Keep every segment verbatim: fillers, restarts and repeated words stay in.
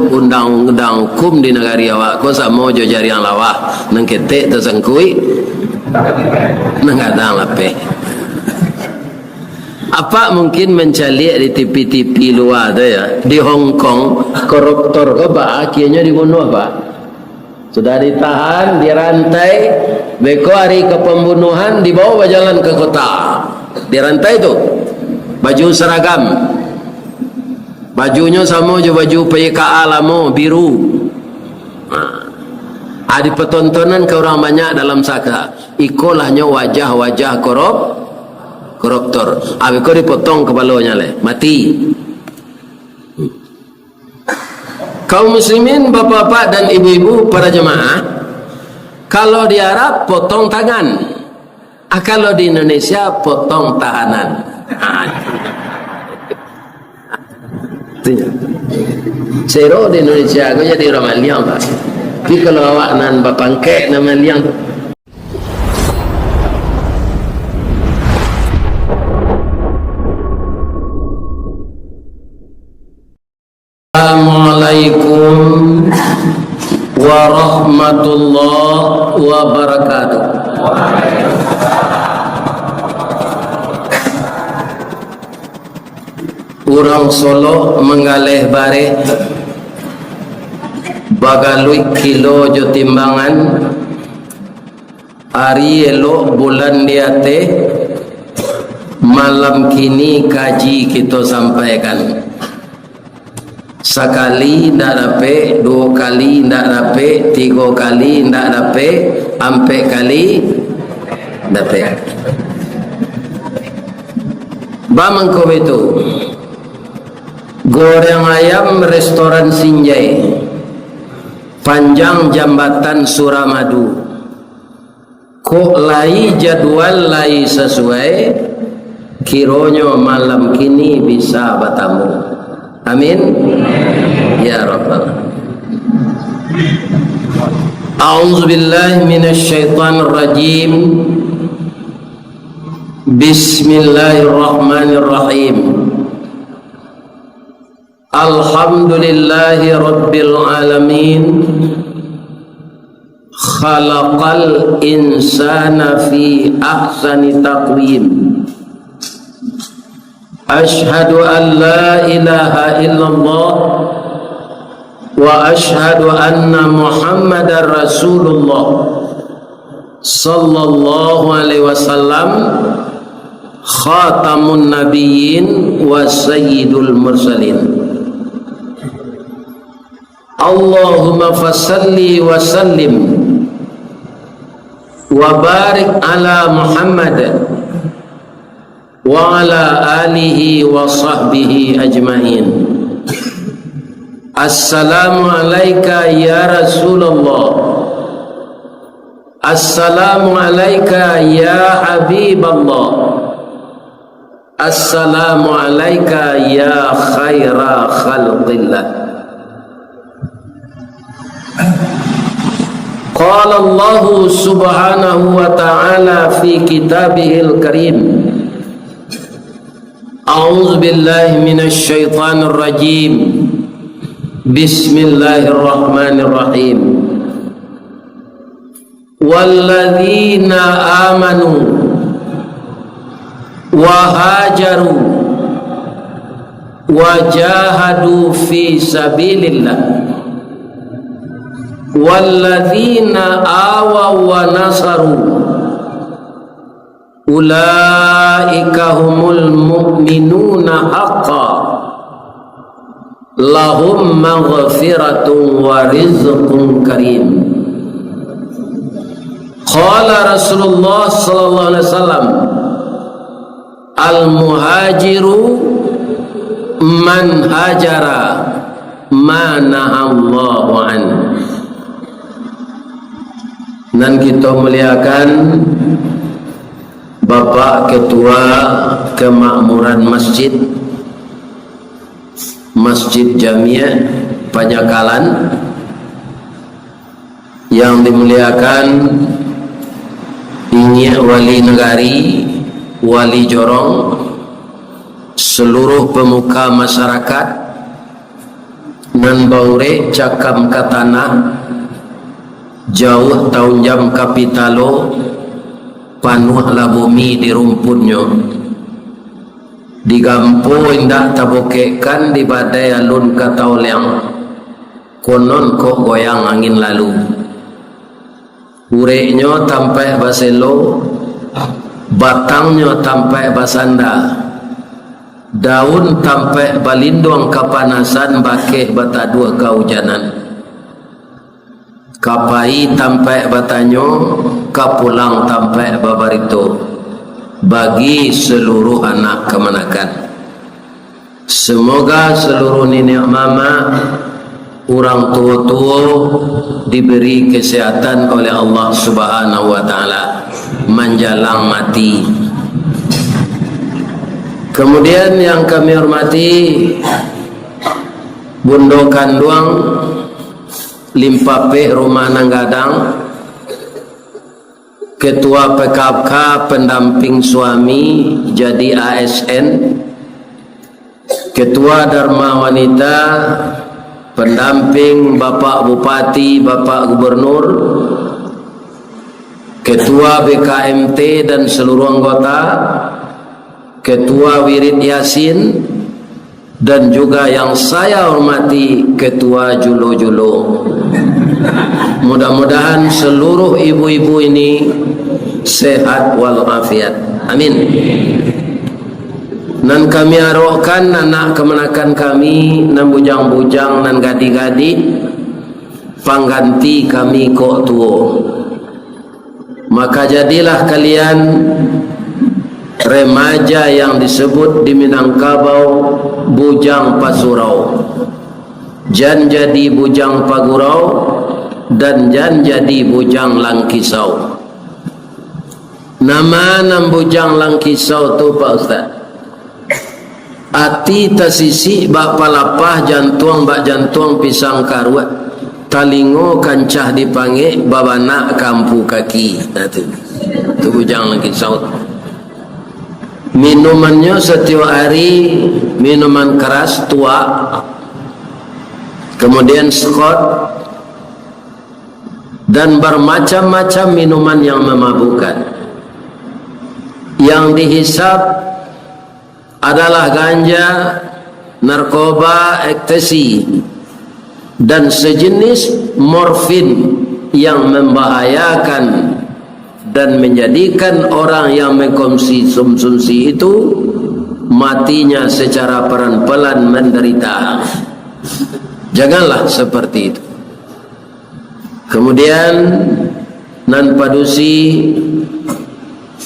Undang-undang hukum di nagari awak ko samo jo jariang lawah, nan ketek tasangkuik, nan gadang lapeh. Apak mungkin mancaliak di T V-T V lua tu, ya, di Hong Kong, koruptor ko ba akhianyo dibunuah, Pak. Sudah ditahan, dirantai, beko ari ka pambunuahan, dibawa bajalan ka kota. Dirantai tu, baju saragam. Bajunyo samo jo baju P Y K A lamo, biru. Ha. Ah, dipatontonan ka urang banyak dalam saka. Ikolah nyo wajah-wajah korup-, koruptor. Ah, beko dipotong kapalonyo lai. Mati. Kaum muslimin, bapak-bapak dan ibu-ibu, para jemaah, kalau di Arab, potong tangan. Ah, kalau di Indonesia, potong tahanan. Itu nyo. Sero di Indonesia ko jadi urang maliang, Pak. Tapi kalau awak nan bapangkek, nan maliang tu. Assalamualaikum warahmatullahi wabarakatuh. Urang Solok manggaleh bareh, bagaluik kilo jo timbangan, ari elok bulan di ateh, malam kini kaji kito sampaikan. Sakali ndak dapek, duo kali ndak dapek, tigo kali ndak dapek, ampek kali dapek. Ba mangko baitu, goreng ayam restoran Sinjai, panjang jambatan Suramadu. Kok lai jadwal lai sasuai, kironyo malam kini bisa batamu. Amin. Ya Rabbal. A'udzubillahi minasyaitonirrajim. Bismillahirrahmanirrahim. Alhamdulillahi rabbil alamin. Khalaqal insana fi ahsani taqwim. Asyhadu an la ilaha illallah wa asyhadu anna Muhammadar Rasulullah. Sallallahu alaihi wasallam, khatamun nabiyyin wa sayyidul mursalin. Allahumma fasalli wa sallim wa barik ala Muhammad wa ala alihi wa sahbihi ajmain. Assalamu alaika ya Rasulullah. Assalamu alaika ya Habiballah. Assalamu alaika ya khaira khalqillah. Qala Allahu subhanahu wa ta'ala fi kitabihil karim. A'udzubillahi minasyaitonirrajim. Bismillahirrahmanirrahim. Walladzina amanu wa hajaru wa jahadu fi sabilillah, walladzina awaw wa nasaru, ulaika humul mu'minuna haqqan, lahum maghfiratun wa rizqun karim. Qala Rasulullah sallallahu alaihi wasallam, al-muhajiru man hajara ma nahallahu anhu. Nan kito muliakan, Bapak Ketua Kemakmuran Masjid, Masjid Jami' Panyakalan, yang dimuliakan Inyiak Wali Nagari, Wali Jorong, seluruh pemuka masyarakat, Nan baurek cakam ka tanah, jauah taunjam ka pitalo, panuahlah bumi di rumpunnyo. Digampo indak tabokekkan, di badai alun ka taoleang, konon kok goyang angin lalu. Ureknyo tampaik baselo, batangnyo tampaik basanda, daun tampaik balinduang kapanasan, bakeh bataduah kaujanan. Ka pai tampaik batanyo, ka pulang tampaik babarito, bagi saluruah anak kamanakan. Semoga seluruh niniak mamak, urang tuo-tuo diberi kesehatan oleh Allah Subhanahu wa Ta'ala manjalang mati. Kemudian yang kami hormati Bundo Kanduang Limpapeh Rumah Nan Gadang, Ketua P K K pendamping suami jadi A S N, Ketua Dharma Wanita pendamping Bapak Bupati, Bapak Gubernur, Ketua B K M T dan seluruh anggota, Ketua Wirid Yasin, dan juga yang saya hormati Ketua Julo-Julo. Mudah-mudahan seluruh ibu-ibu ini sehat walafiat. Amin. Nan kami arokkan anak kamanakan kami, nan bujang-bujang, nan gadih-gadih, pangganti kami kok tuo. Maka jadilah kalian remaja yang disebut di Minangkabau bujang pasurau, jan jadi bujang pagurau, dan jan jadi bujang langkisau. Nama nan bujang langkisau tu, Pak Ustaz? Ati tasisik bak palapah, jantuang bak jantuang pisang karuak, talingo kancah dipangek, babanak ka ampu kaki. Nah, tu. Tu bujang langkisau. Minumannyo satiok ari minuman keras, tuak, kemudian skot, dan bermacam-macam minuman yang memabukkan. Yang dihisap adalah ganja, narkoba, ekstasi, dan sejenis morfin yang membahayakan dan menjadikan orang yang mengkonsumsi itu matinya secara pelan-pelan menderita. Janganlah seperti itu. Kemudian, nan padusi,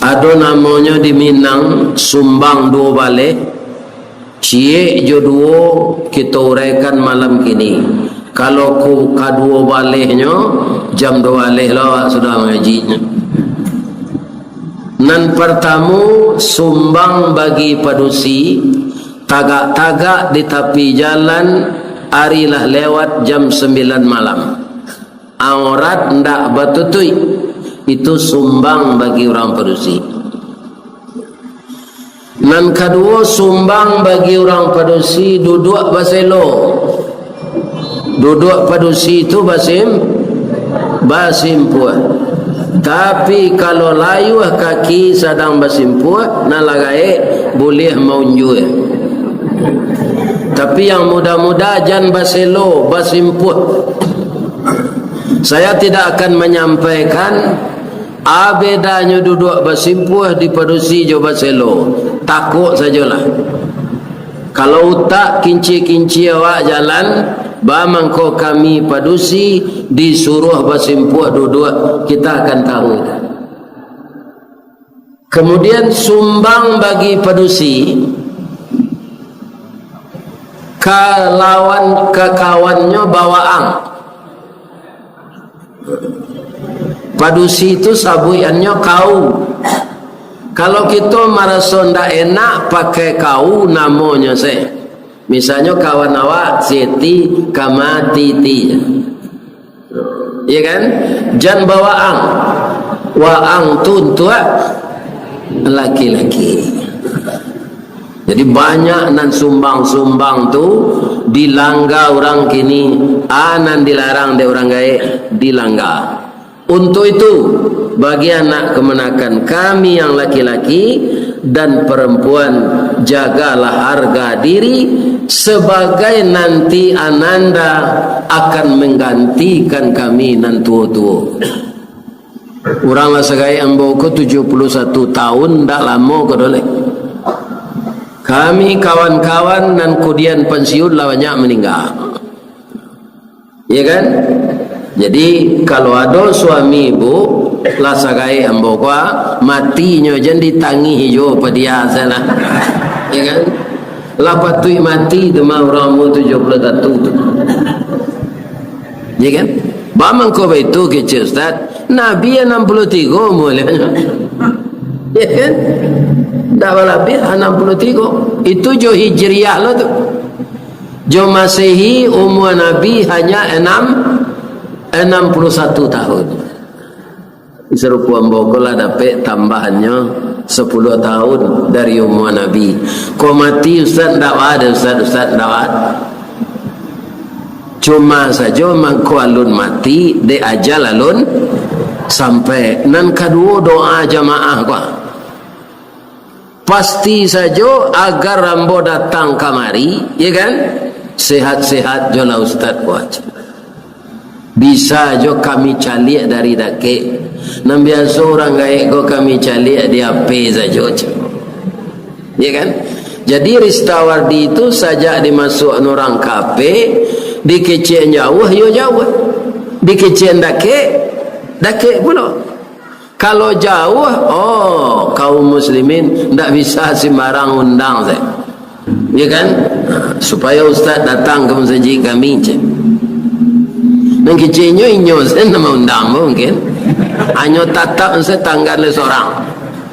ado namonyo di Minang, sumbang duo baleh, ciek jo duo kito uraikan malam kini. Kalau ku-, kaduo balehnyo, jam duo baleh lo awak sudah mangaji. Nan partamo, sumbang bagi padusi, tagak-tagak di tapi jalan, ari lah lewat jam sambilan malam. Aurat ndak batutuik, itu sumbang bagi urang padusi. Nan kaduo, sumbang bagi urang padusi duduak baselo. Duduak padusi tu basim-, basimpuah. Tapi, kalau layuah kaki sadang basimpuah, nan lah gaek buliah maunjua. Tapi, yang muda-muda jan baselo, basimpuah. Saya tidak akan menyampaikan a bedanyo duduak basimpuah di padusi jo baselo. Takok sajolah. Kalau utak kincia-kincia awak jalan, ba mangko kami padusi disuruah basimpuah duduak, kita akan tahu. Kemudian sumbang bagi padusi, ka lawan, ka kawannyo bawaang. Padusi tu sabuikannyo kau. Kalau kito maraso ndak enak, pakai kau namonyo se. Misalnyo kawan awak, Siti, Kamatiti. Iya kan? Jan bawaang. Waang tu untuak laki-laki. Jadi, banyak nan sumbang-sumbang tu dilangga urang kini, a nan dilarang dek urang gaek dilangga. Untuk itu, bagi anak kamanakan kami yang laki-laki dan perempuan, jagalah harga diri, sebagai nanti ananda akan menggantikan kami nan tuo-tuo. Urang lah sagaek ambo ko tujuah puluah satu tahun, ndak lamo ko doh lai. Kami kawan-kawan nan kudian pansiun lah banyak maningga. Iya kan? Jadi, kalau ado suami, Bu, lah sagaek ambo ko, ah, matinyo jan ditangih jo padiah salah. Iya kan? Lah patuik mati tu mah urang umur tujuah puluah satu tu. Iya kan? Bamangko baitu kecek Ustaz, Nabi anam puluah tigo umurnyo. Iya kan? Ndak balabiah anam puluah tigo. Itu jo Hijriah lo tu. Jo Masehi, umur Nabi hanya enam, enam puluah satu tahun. Sarupo ambo ko lah dapek tambahannyo sapuluah tahun dari umur Nabi. Ko mati, Ustaz, ndak ba-, Ustaz, Ustaz, ndak ba-, cuma sajo mangko alun mati, dek ajal alun sampai. Nan kaduo, doa jamaah ko. Pasti sajo agar ambo datang kamari, ya kan? Sehat-sehat jolah Ustaz ko. Bisa jo kami caliak dari dakek. Nan biaso urang gaek ko kami caliak di H P sajo. Ya kan? Jadi Ristawardi tu sajak dimasuak urang ka H P, dikecek jauah, yo jauah. Dikecek dakek, dakek pulo. Kalau jauah, oh, kaum muslimin ndak bisa simbarang undang se. Ya kan? Supayo ustaz datang ka masajik kami, cek. Nan keceknyo inyo se nan maundang mungkin. Hanyo tatap se tanggan le sorang.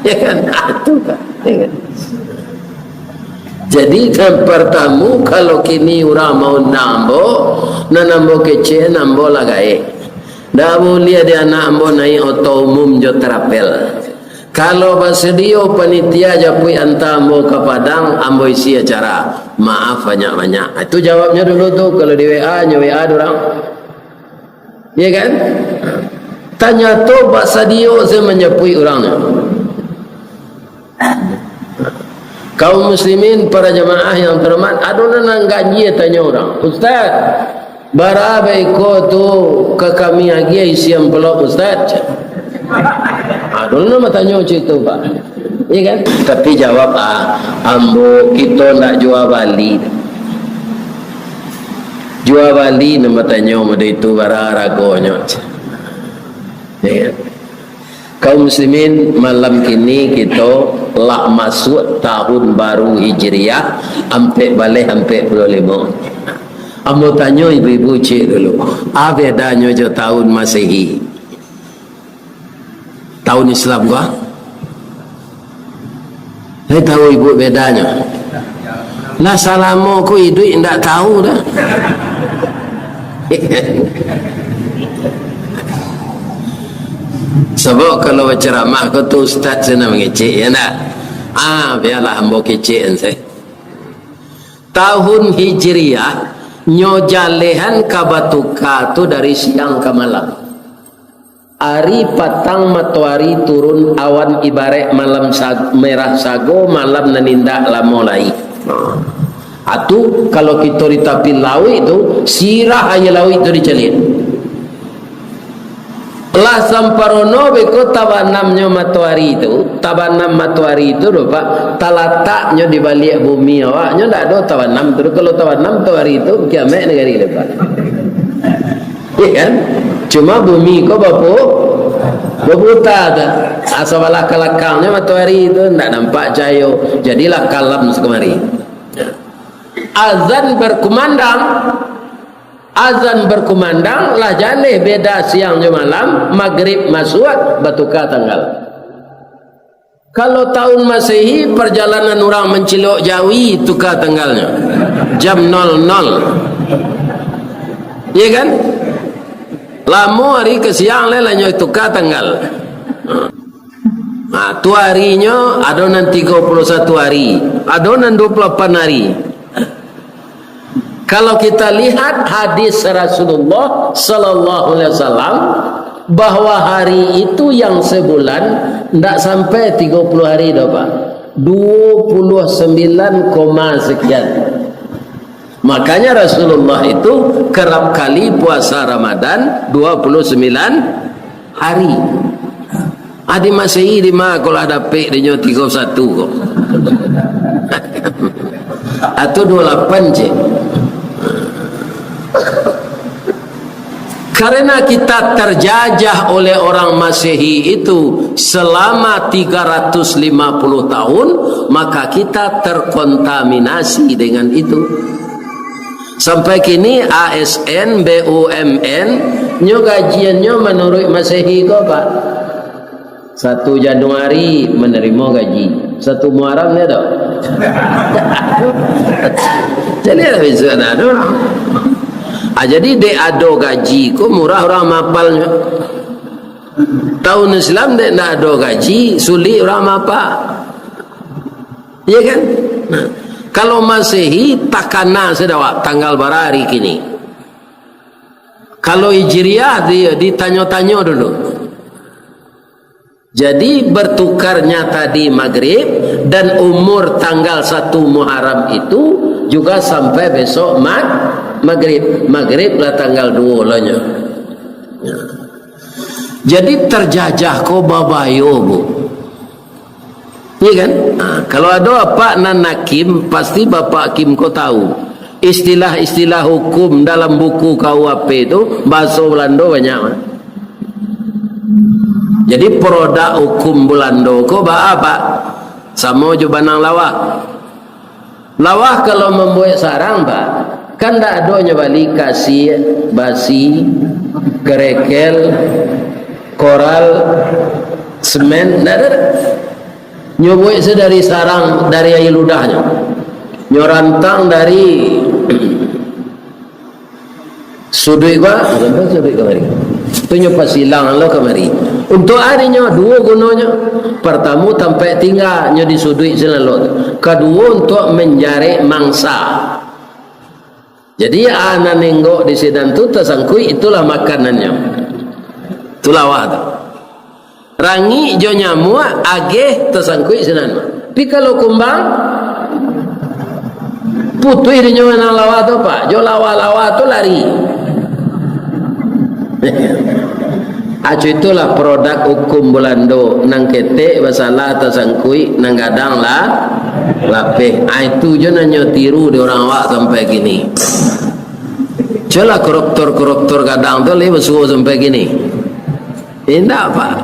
Ya kan? Ah, tu kan. Ya kan? Jadi, nan partamo, kalau kini urang maundang ambo, nan ambo kecek, nan ambo lah gaek. Ndak buliah di anak ambo naik oto umum jo trapel. Kalau basadio panitia japuik anta ambo ka Padang, ambo isi acara. Maaf banyak-banyak. Itu jawabnyo dulu tu, kalau di W A, nyo W A durang. Ya kan? Tanyato basadio se manjapuik urang tu. Kaum muslimin, para jamaah yang terhormat, ado nan ganjia tanyo urang, "Ustaz, bara baiko tu ka kami agiah isi amplop, Ustaz?" Ado nan batanyo cak itu, Pak. Iya kan? Tapi jawab, ah, ambo, kito ndak jua bali. Jua bali nan batanyo model itu, bara haragonyo. Ya kan? Kaum muslimin, malam kini kito lah masuak tahun baru Hijriah, ampek baleh ampek puluah limo. Ambo tanyo ibu-ibu cek dulu, a bedanyo jo tahun Masehi? Tahun Islam ko a? Lai tahu ibu bedanyo? Lah salamo ko iduik ndak tahu doh. Sabab kalau bacaramah ko tu ustaz se nan mangecek, ya ndak? Ah, bialah ambo kecek se. Tahun Hijriah, nyo jalehan ka batuka tu dari siang ka malam. Ari patang matoari turun, awan ibaraik malam sa-, merah sago, malam nan indak lamo lai. Ha. Atu, kalau kito di tapi lauik tu, sirah aia lauik tu dicaliak. Lah samparono beko tabanamnyo matoari tu, tabanam matoari tu, Pak, talataknyo di baliak bumi awak, nyo ndak ado tabanam tu. Kalau tabanam matoari tu, kiamaik nagari, Pak. Iya kan? Cuma bumi ko bapu-, baputa tu. Ah, sabalah ka lakangnyo matoari tu ndak nampak cahayo. Jadilah kalam sakamari. Azan berkumandang, azan berkumandang, lah jaleh beda siang jo malam, magrib masuak, batuka tanggal. Kalau tahun Masehi, parjalanan urang mancilok jawi tuka tanggalnyo. Jam nol nol. Iya kan? Lamo ari ka siang lai, lah nyo tuka tanggal. Ha, tu harinyo ado nan tigo puluah satu hari, ado nan duo puluah lapan hari. Kalau kita lihat hadis Rasulullah sallallahu alaihi wasallam, bahwa hari itu yang sebulan ndak sampai tigo puluah hari doh, Pak. Duo puluah sambilan koma sekian. Makanya Rasulullah itu kerap kali puasa Ramadan duo puluah sambilan hari. Adi Masehi di ma ko lah dapek dinyo tigo satu ko. Atau duo lapan cek. Karena kita terjajah oleh orang Masehi itu selama tiga ratus lima puluh tahun, maka kita terkontaminasi dengan itu. Sampai kini A S N, B U M N, nyo gajiannyo manuruik Masehi ko, Pak. Satu Januari manarimo gaji. Satu Muharram ndak ado. Jadi, ado bisa ado. Ah, jadi, dek ado gaji ko murah urang maapalnyo. Tahun Islam dek ndak ado gaji, sulik urang maapa. Iya kan? Nah, kalau Masehi takana sudah, Wak, tanggal bara hari kini. Kalau Hijriah, di-, ditanyo-tanyo dulu. Jadi, bertukarnya tadi Maghrib, dan umur tanggal satu Muharram itu juga sampai besok Mag-, Maghrib. Maghrib lah tanggal duo lo nyo. Jadi, terjajah ko babayo, Bu. Iya kan? Ha, kalau ado apak nan hakim, pasti bapak hakim ko tahu. Istilah-istilah hukum dalam buku K U H P tu, bahaso Belando banyak, mah. Jadi, produk hukum Belando ko baa, Pak? Samo jo banang lawah. Lawah kalau mambuek sarang, Pak, kan ndak ado nyo bali kasia, basi, kerekel, koral, semen, ndak ado. Nyo buek se dari sarang, dari aia ludahnyo. Nyo rantang dari suduik ko, ah, sampai suduik kamari. Tu nyo pasilang lo kamari. Untuak a dinyo, duo gunonyo. Partamo, tampek tingga nyo di suduik sinan lo tu. Kaduo, untuak manjarek mangsa. Jadi, a nan inggok di sinan tu tasangkuik, itulah makanannyo. Tu lawah tu. Rangik jo nyamuak, ageh tasangkuik sinan. Tapi kalau kumbang, putuih dinyo nan lawah tu, Pak. Jo lawah-lawah tu lari. Aco, itulah produk hukum Belando, nan ketek basalah tasangkuik, nan gadang lah lapeh. Ah, itu jo nan nyo tiru di urang awak sampai kini. Colah koruptor-koruptor gadang tu lai basuo sampai kini. Indak, Pak.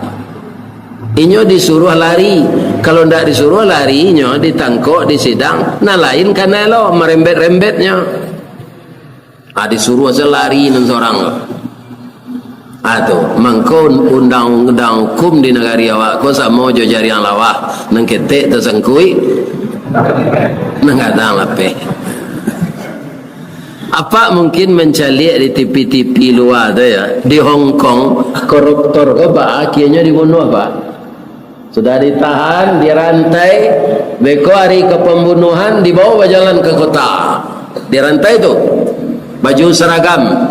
Inyo disuruah lari. Kalau ndak disuruah lari, inyo ditangkok, disidang. Nan lain kanai lo, marembet-rembetnyo. Ah, disuruah se lari nan sorang. Ah, tu. Mangko undang-undang hukum di nagari awak ko samo jo jariang lawah. Nan ketek tasangkuik, nan gadang lapeh. Apak mungkin mancaliak di T V-T V lua tu, ya, di Hong Kong, koruptor ko baa akhianyo dibunuah, Pak. Sudah ditahan, dirantai, beko ari ka pambunuahan, dibawa bajalan ka kota. Dirantai tu, baju saragam.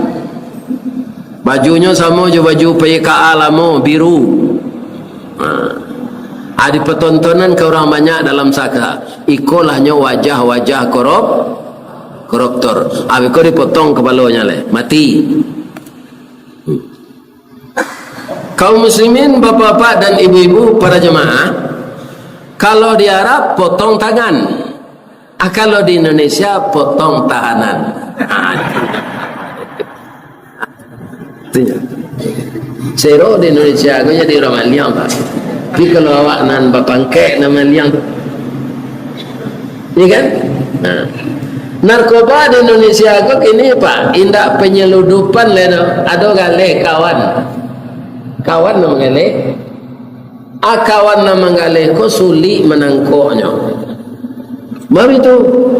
Bajunyo samo jo baju P Y K A lamo, biru. Ha. Ah, dipatontonan ka urang banyak dalam saka. Ikolah nyo wajah-wajah korup-, koruptor. Abih ko dipotong kapalonyo lai, mati. Hmm. Kaum muslimin, bapak-bapak dan ibu-ibu, para jemaah, kalau di Arab, potong tangan. Ah, kalau di Indonesia, potong tahanan. Ah, itu. Itu nyo. Sero di Indonesia ko jadi urang maliang, Pak. Tapi kalau awak nan bapangkek, nan maliang tu. Iya kan? Nah. Narkoba di Indonesia ko kini, Pak, indak panyaludupan lai doh. Ado galeh kawan. Kawan nan manggaleh. A, kawan nan manggaleh ko sulik manangkoknyo. Mari tu,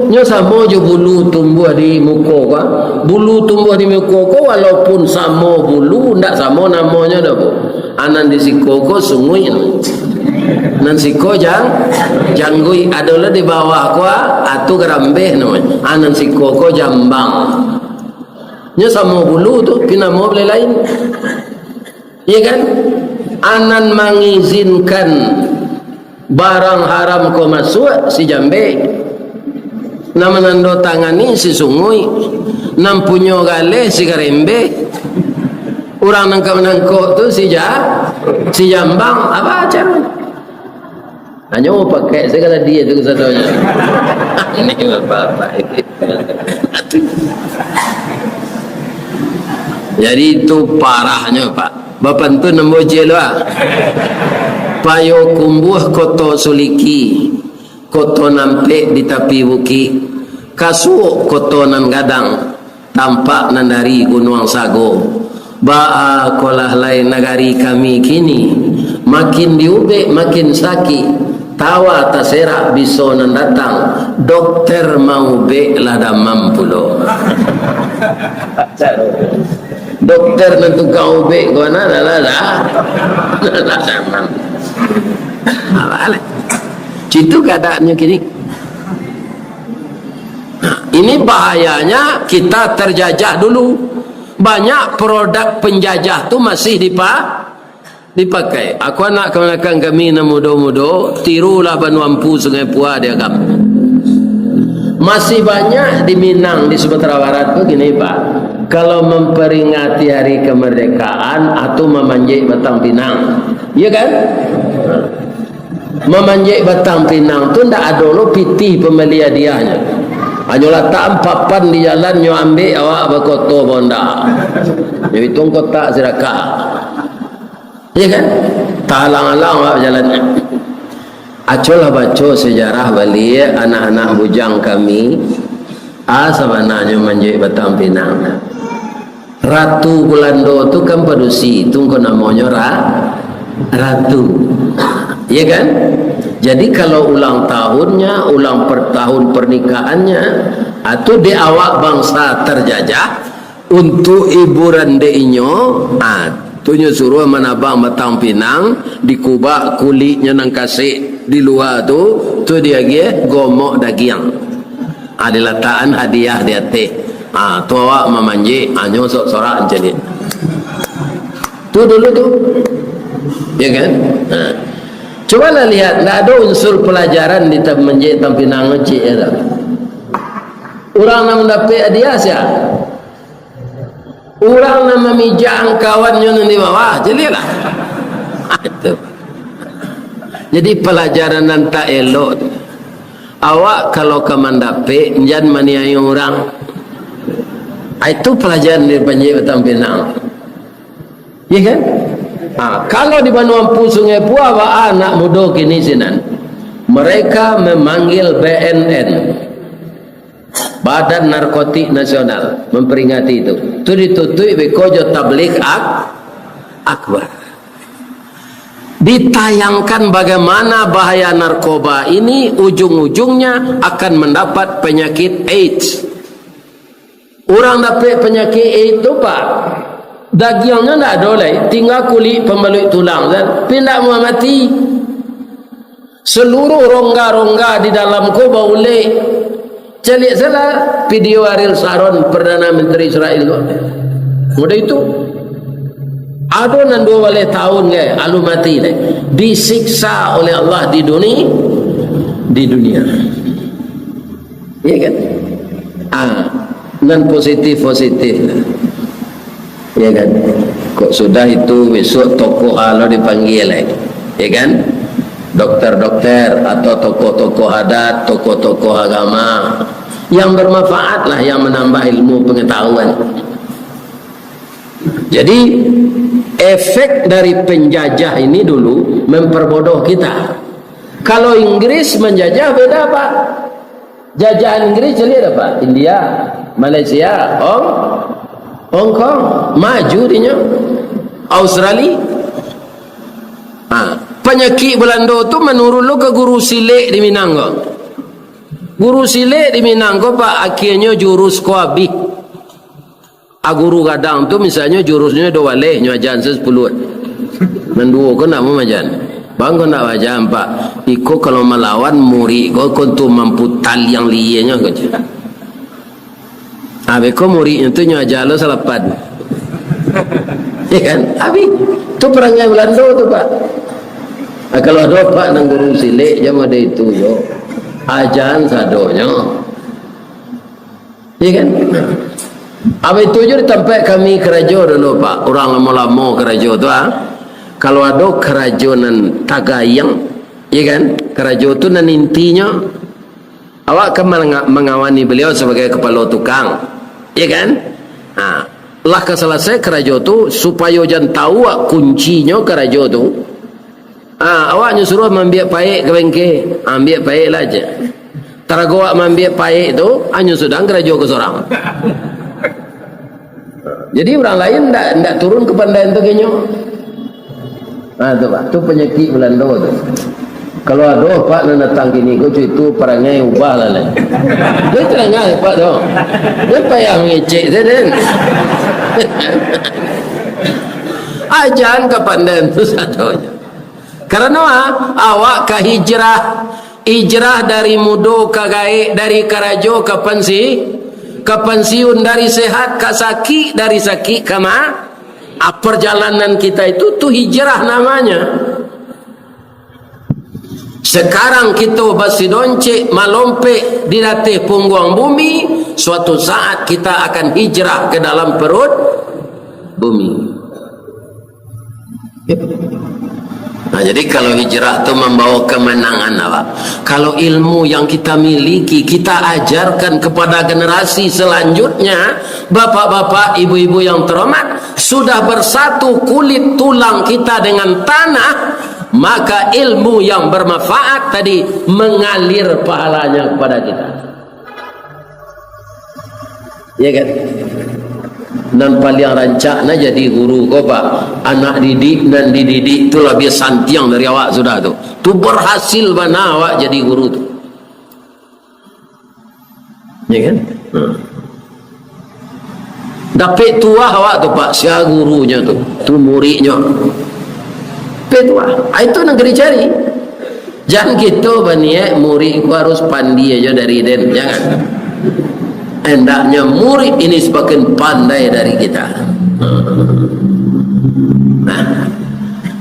nyo samo jo bulu tumbuah di muko ko, ah. Bulu tumbuah di muko ko, walaupun samo bulu, ndak samo namonyo doh, Bu. A nan di siko ko sunguik. Nan siko jang-, jangguik, ado lah di bawah ko, ah, tu garambeh namonyo. Ah, nan siko ko jambang. Nyo samo bulu tu, pinamo bali lain. Iya kan? Ah, nan mangizinkan barang haram ko masuak si jambeh. Nan manandatangani si sunguik. Nan punyo galeh si garambeh. Urang nangkok-nangkok tu si ja-, si jambang. Apa caronyo? Hanyo pakai sagalo dia tu kasadonyo. Ini bapak-bapak ini. Jadi itu parahnyo, Pak. Bapantun ambo ciek lo, ah. Payokumbuah Koto Suliki, koto nampek di tapi bukik. Kasuok koto nan gadang, tampak nan dari Gunuang Sago. Baa kolah lai nagari kami kini, makin diubek makin sakik, tawa taserak biso nan datang, dokter maubek lah damam pulo. Dokter nan tukang ubek ko nah, lah, lah, lah. Lah damam. Alah, alah. Situ keadaannyo kini. Nah, ini bahayanya kita terjajah dulu. Banyak produk penjajah tu masih dipa-, dipakai. Aku anak kamanakan kami nan mudo-mudo, tirulah Banuampu Sungai Pua di agam. Masih banyak di Minang, di Sumatera Barat tu gini, Pak. Kalau memperingati hari kemerdekaan, atau mamanjek batang pinang. Iya kan? Mamanjek batang pinang tu ndak ado lo pitih pambali hadiahnyo. Hanyo latakan papan di jalan, nyo ambek awak bakoto bonda. Nyo ituang kotak sirakah. Iya kan? Tahalang-alang awak bajalan. Acolah baco sejarah baliak anak-anak bujang kami, a sabananyo manjek batang pinang. Ratu Bulando tu kan padusi, tu ko namonyo ra-, ratu. Iya kan? Jadi kalau ulang tahunnya, ulang per-, tahun pernikahannya, ah, tu dek awak bangsa terjajah, untuk hiburan dek inyo, ah, tu nyo suruah manabang batang pinang, dikubak kuliknyo nan kasek di lua tu, tu diagiah gomok dagiang. Ah, dilatakan hadiah di ateh. Ah, tu awak mamanjek, ah, nyo sorak-sorak macam ni. Tu dulu tu. Ya kan? Ha. Cubalah lihat, ndak ado unsur pelajaran di tam-, manjek batang pinang ciek, ya tak? Urang nan mandapek hadiah sia? Urang nan mamijak angkawannyo nan di bawah, caliaklah. Itu. Jadi pelajaran nan tak elok tu. Awak kalau ka mandapek, jan maniayo urang. Ah, itu pelajaran dari manjek batang pinang. Iya kan? Ah, kalau di Banuampu Sungai Pua, baa anak mudo kini sinan. Mereka memanggil B N N. Badan Narkotik Nasional memperingati itu. Tu ditutuik beko jo tabligh ak-, akbar. Ditayangkan bagaimana bahaya narkoba ini ujung-ujungnya akan mendapat penyakit AIDS. Urang dapek penyakit AIDS tu, Pak, dagiangnyo ndak ado lai, tingga kulik pambaluik tulang, kan? Tapi ndak muah mati. Seluruh rongga-rongga di dalam ko baulek. Caliak salah video Ariel Sharon, Perdana Menteri Israel tu. Mudah itu. Ado nan dua baleh tahun, kan, alun mati deh. Disiksa oleh Allah di duni-, di dunia. Iya kan? Ah, nan positif-positif. Ya kan? Kok sudah itu besok tokoh lo dipanggil, eh. Ya kan? Dokter-dokter atau tokoh-tokoh adat, tokoh-tokoh agama yang bermanfaat lah, yang menambah ilmu pengetahuan. Jadi, efek dari penjajah ini dulu memperbodoh kita. Kalau Inggris menjajah, beda, Pak. Jajahan Inggris caliak apa? India, Malaysia, Hong, Hong Kong, maju dinyo. Australia. Ha, panyakik Belando tu manurun lo ka guru silek di Minang ko. Guru silek di Minang ko, Pak, akhirnyo jurus ko abih. A guru gadang tu, misalnyo, jurusnyo duo baleh, nyo ajan se sepuluah. Nan duo ko ndak mau majan. Bang, ko ndak wajar, Pak. Iko kalau malawan murik ko, ko tu mampu taliang lienyo, ko. Abih ko muridnyo tu nyo aja lo salapan. Ya kan? Abih. Tu parangai Balando tu, Pak. Ah, kalau ado, Pak, nan guru silek, jan ado itu, yo. Ajaan sadonyo. Iya kan? Nah, abih tu jo di tampek kami karajo dulu, Pak. Urang lamo-lamo karajo tu, ah. Kalau ado karajo nan tagayang, iya kan? Karajo tu nan intinyo, awak kan manga-, mangawani baliau sabagai kapalo tukang, iya kan? Nah, lah ka salasai karajo tu, supayo jan tau awak kuncinyo karajo tu, Ah, awak nyo suruah maambiak paek ka bengke. Ah, ambiak paek lah, cek. Tarago awak maambiak paek tu, ah, nyo sudah karajo ko surang. Jadi, urang lain ndak, ndak turun kapandaian tu ka inyo. Ah, tu, Pak. Tu panyakik Balando tu. Kalau ado, Pak, nan datang kini ko, cuy, tu parangai ubah lah, lai. Dia terangah, Pak, tu. Dia payah mangecek saja, den. Ajaan kapandaian tu sadonyo. Karano, ah, awak ka hijrah, hijrah dari mudo ka gaek, dari karajo ka pansi-, ka pansiun, dari sehat ka sakik, dari sakik ka ma-, ah, perjalanan kita itu tu hijrah namanya. Sekarang kita basidoncek malompek di ateh pungguang bumi, suatu saat kita akan hijrah ke dalam perut bumi. Nah, jadi kalau hijrah tu mambawa kemenangan, apa? Kalau ilmu yang kita miliki, kita ajarkan kepada generasi selanjutnya, bapak-bapak, ibu-ibu yang terhormat, sudah bersatu kulit tulang kita dengan tanah, maka ilmu yang bermanfaat tadi mengalir pahalanya kepada kita. Ya kan? Nan paliang rancak nah jadi guru ko, Pak. Anak didik nan dididik tu labiah santiang dari awak sudah tu. Tu berhasil bana awak jadi guru tu. Ya kan? Hmm. Dapek tuah awak tu, Pak, sia gurunyo tu, tu muridnyo. Dapek tuah. Ah, itu nan ka dicari. Jan kito baniaik murid ko harus pandai aja dari den, jangan. Hendaknya murid ini semakin pandai dari kita. Nah,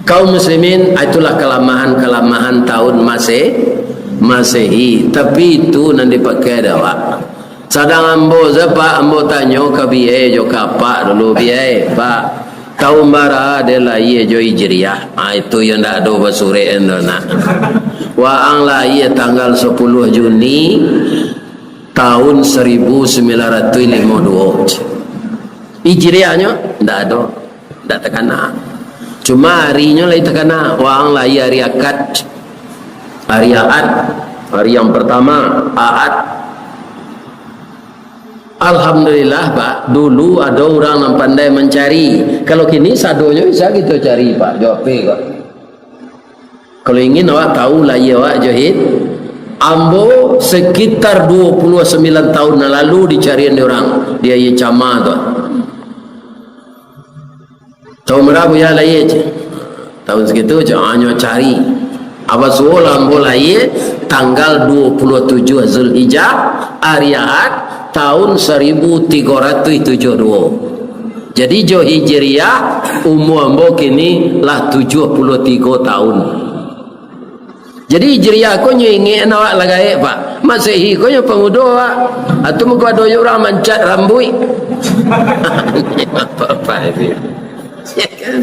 kaum muslimin, itulah kelemahan-kelemahan tahun Mase-, Masehi. Tapi itu nan dipakai dek awak. Sadang ambo se, Pak, ambo tanyo ka biai jo ka apak dulu, "Biai, Pak, tahun bara den lahia jo Hijriah?" Ah, itu yang ndak ado basurek endo nak. "Waang lahia tanggal sapuluah Juni tahun saribu sambilan ratuih limo duo." Hijriahnyo ndak ado, ndak takana. Cuma arinyo lai takana, waang lahia ari Akad, ari Ahad, ari yang pertama, Ahad. Alhamdulillah, Pak, dulu ado urang nan pandai mancari. Kalau kini sadonyo bisa kito cari, Pak, jo H P ko. Kalau ingin awak tahu lahia awak jo Hij-, ambo sekitar dua puluh sambilan tahun nan lalu dicarian dek urang di Aia Cama tu. Tahun bara Buya lahia, cek? Tahun sakitu, cek, ah, nyo cari. Abasuo lah ambo lahia tanggal dua puluh tujuh Zulhijjah, ari Ahad, tahun saribu tigo ratuih tujuah duo. Jadi, jo Hijriah, umua ambo kini lah tujuah puluah tigo tahun. Jadi, Hijriah ko nyo ingek awak lah gaek, Pak. Masehi ko nyo pangudo awak. Atu mangko ado jo urang mancat rambuik. Apa-apa itu. Ya kan?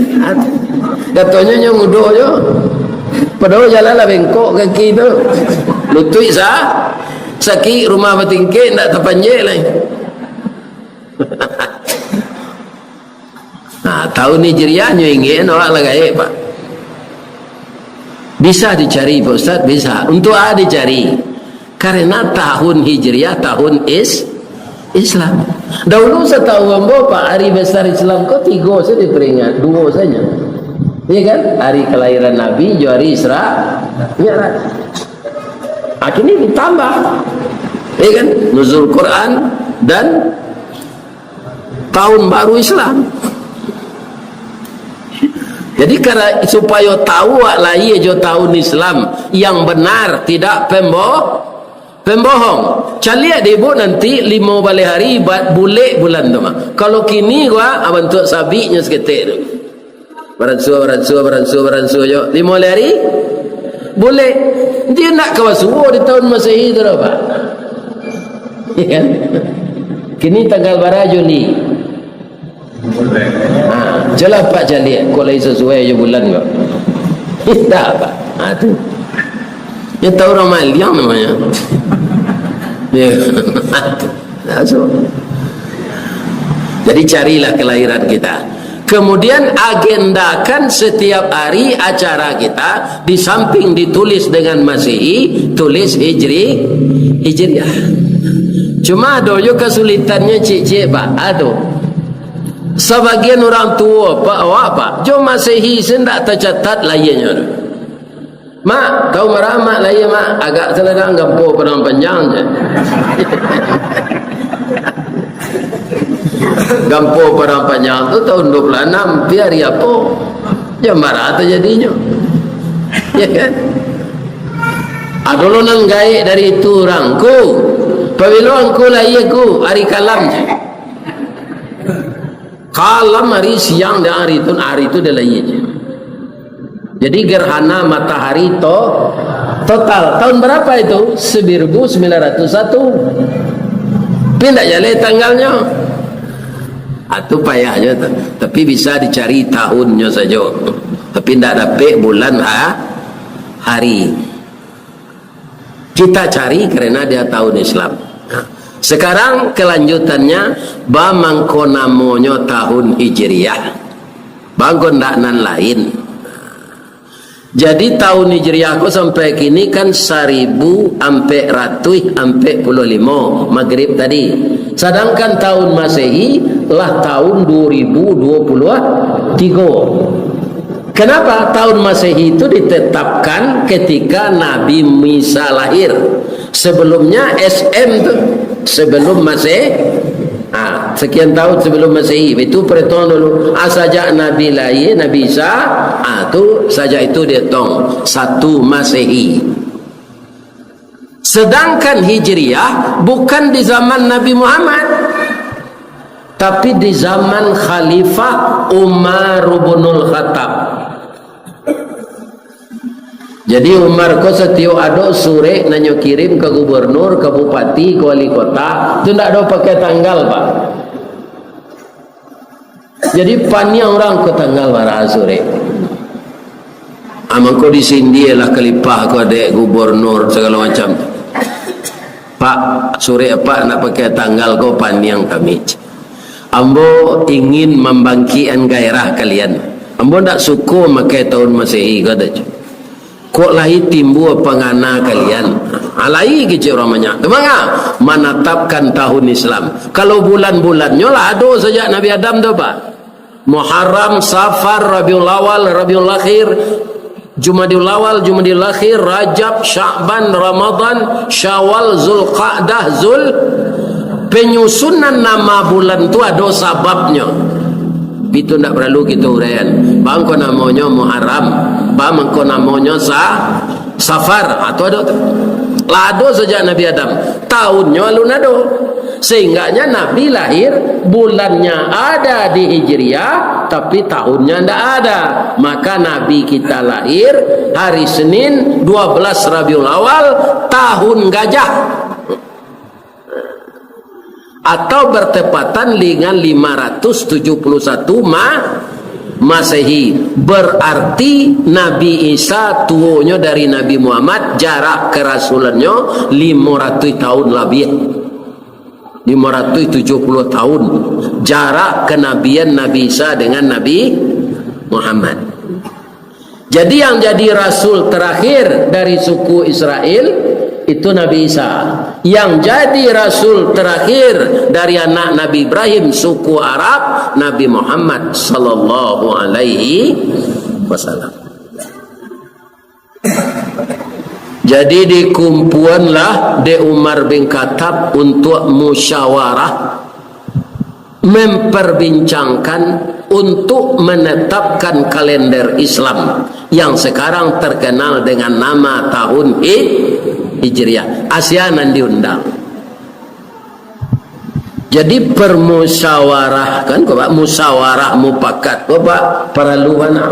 Katonyo nyo ngudo jo. Padahal jalan lah bengkok kaki tu. Lutuik sa-, sakik, rumah batingkek, ndak tapanjek lai. Nah, tahun Hijriah nyo ingek awak lah gaek, Pak. Bisa dicari, Pak Ustaz, bisa. Untuk a dicari? Karena tahun Hijriah, tahun Is-, Islam. Dahulu satahu ambo, Pak, hari besar Islam ko tigo saja diperingat, duo saja. Iya kan? Hari kelahiran Nabi, jo hari Isra Mi'raj. Akhirnya ditambah. Iya kan? Nuzul Quran dan tahun baru Islam. Jadi, kara-, supayo tahu awak lahia jo tahun Islam yang benar, tidak pembo-, pembohong. Caliak dek ibu nanti limo baleh hari ba-, bulek bulan tu mah. Kalau kini gua, ah, bantuak sabiknyo saketek tu. Baransua, baransua, baransua, baransua jo. Limo baleh hari, bulek. Dia nak ka basuo di tahun Masehi tu dah, Pak. Ya kan? Kini tanggal bara Juli? Ha, jelas Pak caliak, kok lai sasuai jo bulan ko. Indak, Pak. Ha, tu. Nyo tahu urang maliang namonyo. Ya. Ha, tu. Nah, so. Jadi carilah kelahiran kita. Kemudian agendakan setiap hari acara kita, di samping ditulis dengan Masehi, tulis Hijri, Hijriah. Cuma ado jo kasulitannyo ciek-ciek, Pak. Ado. Sabagian urang tuo, Pak, awak, Pak, jo Masehi se ndak tacatat lahianyo tu. Mak, tahun bara Mak lahia, Mak? Agak saladang, Gampo Padang Panjang je. Gampo Padang Panjang tu tahun dua puluh enam, pi hari apo? Jam bara tajadinyo. Ya kan? Ado lo nan gaek dari itu urang. Ku, pabilo angku lahia, Ku? Hari Kalam je. Kalam hari, siang dan hari tu, hari tu dia lahia je. Jadi gerhana matahari to-, total. Tahun berapa itu? Seribu sembilan ratus satu. Tapi ndak jaleh tanggalnyo. Ah, tu payahnyo tu. Tapi bisa dicari tahunnyo sajo. Tapi ndak dapek bulan ha-, hari. Kita cari karena dia tahun Islam. Nah, sekarang kelanjutannya, ba mangko namonyo tahun Hijriah. Ba mangko ndak nan lain. Jadi tahun Hijriah ko sampai kini kan saribu ampek ratuih ampek puluah limo, Magrib tadi. Sadangkan tahun Masehi lah tahun dua ribu dua puluh tiga. Kenapa tahun Masehi itu ditetapkan ketika Nabi Isa lahir? Sebelumnya S M tu, sebelum Maseh-, ah, sekian tahun sebelum Masehi. Itu perhitungan dulu. Ah, sajak Nabi lahir, Nabi Isa, ah, tu sajak itu dihitung satu Masehi. Sedangkan Hijriah bukan di zaman Nabi Muhammad, tapi di zaman Khalifah Umar bin Khattab. Jadi Umar ko satiok ado surek nan nyo kirim ka gubernur, ka bupati, ka wali kota, tu ndak ado pakai tanggal, Pak. Jadi paniang urang ko tanggal bara surek. Ah, mangko disindialah kalipah ko dek gubernur sagalo macam. Pak, surek apak ndak pakai tanggal ko paniang kami. Ambo ingin mambangkikkan gairah kalian. Ambo ndak suko makai tahun Masehi, kato. Kok lai timbua pangana kalian? Alai kecek urang banyak. Manga manatapkan tahun Islam? Kalau bulan-bulannyo lah ado sajak Nabi Adam tu, Pak. Muharram, Safar, Rabiul Awal, Rabiul Akhir, Jumadil Awal, Jumadil Akhir, Rajab, Sya'ban, Ramadan, Syawal, Zulqa'dah, Zul. Penyusunan nama bulan tu ado sababnyo. Itu ndak paralu kito uraian. Bangko namonyo Muharram, bangko namonyo Sa-, Safar, atau ado tu. Lah ado sajak Nabi Adam. Tahunnyo alun ado. Sehingganya Nabi lahir, bulannya ada di Hijriah, tapi tahunnya ndak ada. Maka Nabi kita lahir hari Senin, dua belas Rabiul Awal, tahun gajah. Atau bertepatan dengan lima ratus tujuh puluh satu Ma-, Masehi. Berarti Nabi Isa tuonyo dari Nabi Muhammad, jarak kerasulannyo lima ratus tahun labiah. Lima ratus tujuh puluh tahun jarak kenabian Nabi Isa dengan Nabi Muhammad. Jadi, yang jadi rasul terakhir dari suku Israel itu Nabi Isa. Yang jadi rasul terakhir dari anak Nabi Ibrahim, suku Arab, Nabi Muhammad sallallahu alaihi wasallam. Jadi, dikumpuanlah dek Umar bin Khattab untuk musyawarah, memperbincangkan untuk menetapkan kalender Islam yang sekarang terkenal dengan nama tahun Hi-, Hijriah. Asia nan diundang. Jadi, permusyawarah, kan, ko, Pak, musyawarah mupakat, ko, Pak, paralu bana.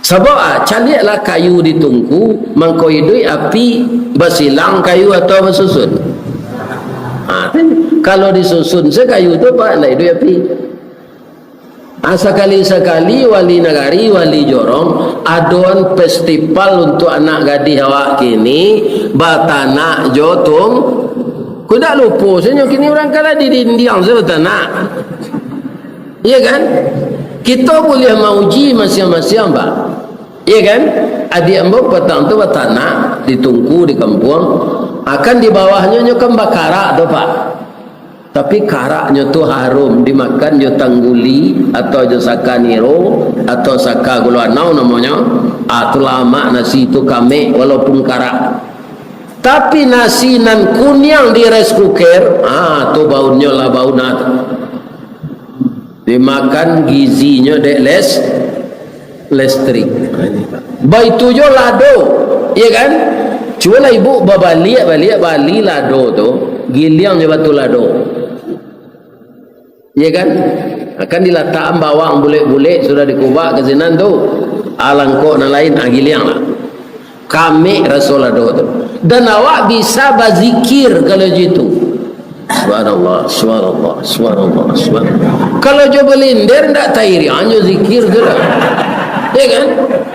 Sabab, ah, caliaklah kayu di tungku, mangko iduik api basilang kayu atau basusun. Ah, kalau disusun se kayu tu, Pak, ndak iduik api. Ah, sakali-sakali wali nagari, wali jorong, adoan festival untuk anak gadih awak kini, batanak jo tung-, ko ndak lupo, sajo kini urang kan lah di dindiang se batanak. Iya kan? Kito buliah mauji masiang-masiang, Pak. Iya kan? Adiak ambo patang tu batanak di tungku di kampuang. Akan di bawahnyo nyo kan bakarak tu, Pak. Tapi karaknyo tu harum, dimakan jo tangguli, atau jo saka niro, atau saka gulo anau namonyo. Ah, tu lamak nasi tu, kamek walaupun karak. Tapi nasi nan kuniang di rice cooker, ah, tu baunnyo lah bau nah tu. Dimakan gizinyo dek les-, listrik. Baitu jo lado, iya kan? Cubolah ibu babaliak-baliak bali lado tu, giliang jo batu lado. Iya kan? Akan dilatakan bawang bulek-bulek, sudah dikubak ka sinan tu. Alangkok nan lain, ah, giliang lah. Kamek raso lado tu. Dan awak bisa bazikir kalau jo itu. Subhanallah, subhanallah, subhanallah, subhanallah. Kalau jo balinder ndak tairiang jo zikir tu lah. Ya kan?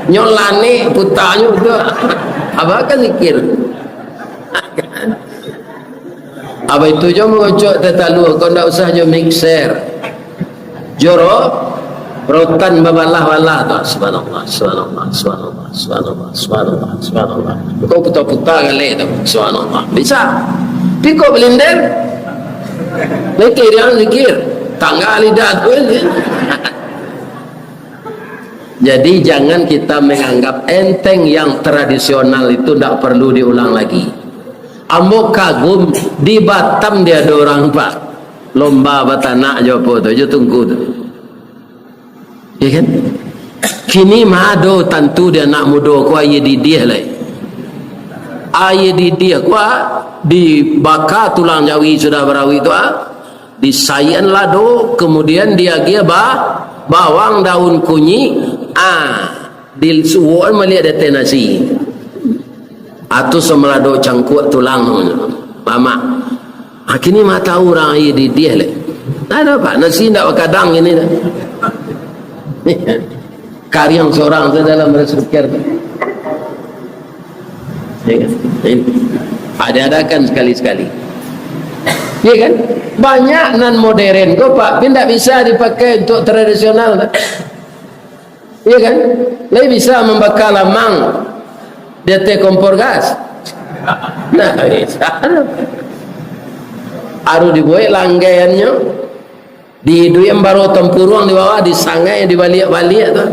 Nyo lanek putanyo tu. Apa kan zikir? Abah itu jo mangocok teh talua, kau ndak usah jo mixer. Joro, rotan babalah-balah tu. Subhanallah, subhanallah, subhanallah, subhanallah, subhanallah, subhanallah. Kau puta-puta galeh tu. Subhanallah. Bisa. Piko balinder. Zikir yang zikir. Tangga lidah tu. Jadi, jangan kita menganggap enteng yang tradisional itu ndak perlu diulang lagi. Ambo kagum, di Batam dia ada orang, Pak. Lomba batanak jo apo tu, jo tungku tu. Ya kan? Kini mah ado tantu di anak mudo ko aia didih lai. Aia didih ko, ah, dibaka tulang jawi sudah barawik tu, ah. Disaian lado, kemudian diagiah ba-, bawang daun kunyik, ah, disuokan maliak di ateh nasi. Atu samalado cangkuak tulang, mamak. Ah, kini mah tahu urang aia didih lai. Ndak ado, Pak, nasi ndak bakadang kini dah. Kariang sorang tu dalam rice cooker tu. Ya kan? Ini. Ah, diadakan sekali-sekali. Ya kan? Banyak nan modern ko, Pak, tapi ndak bisa dipakai untuk tradisional, Pak. Ya kan? Lai bisa mambaka lamang di ateh kompor gas. Ndak bisa. Harus dibuek langgaiannyo. Diiduikan baro tampuruang di bawah, disangai, dibaliak-baliak tu.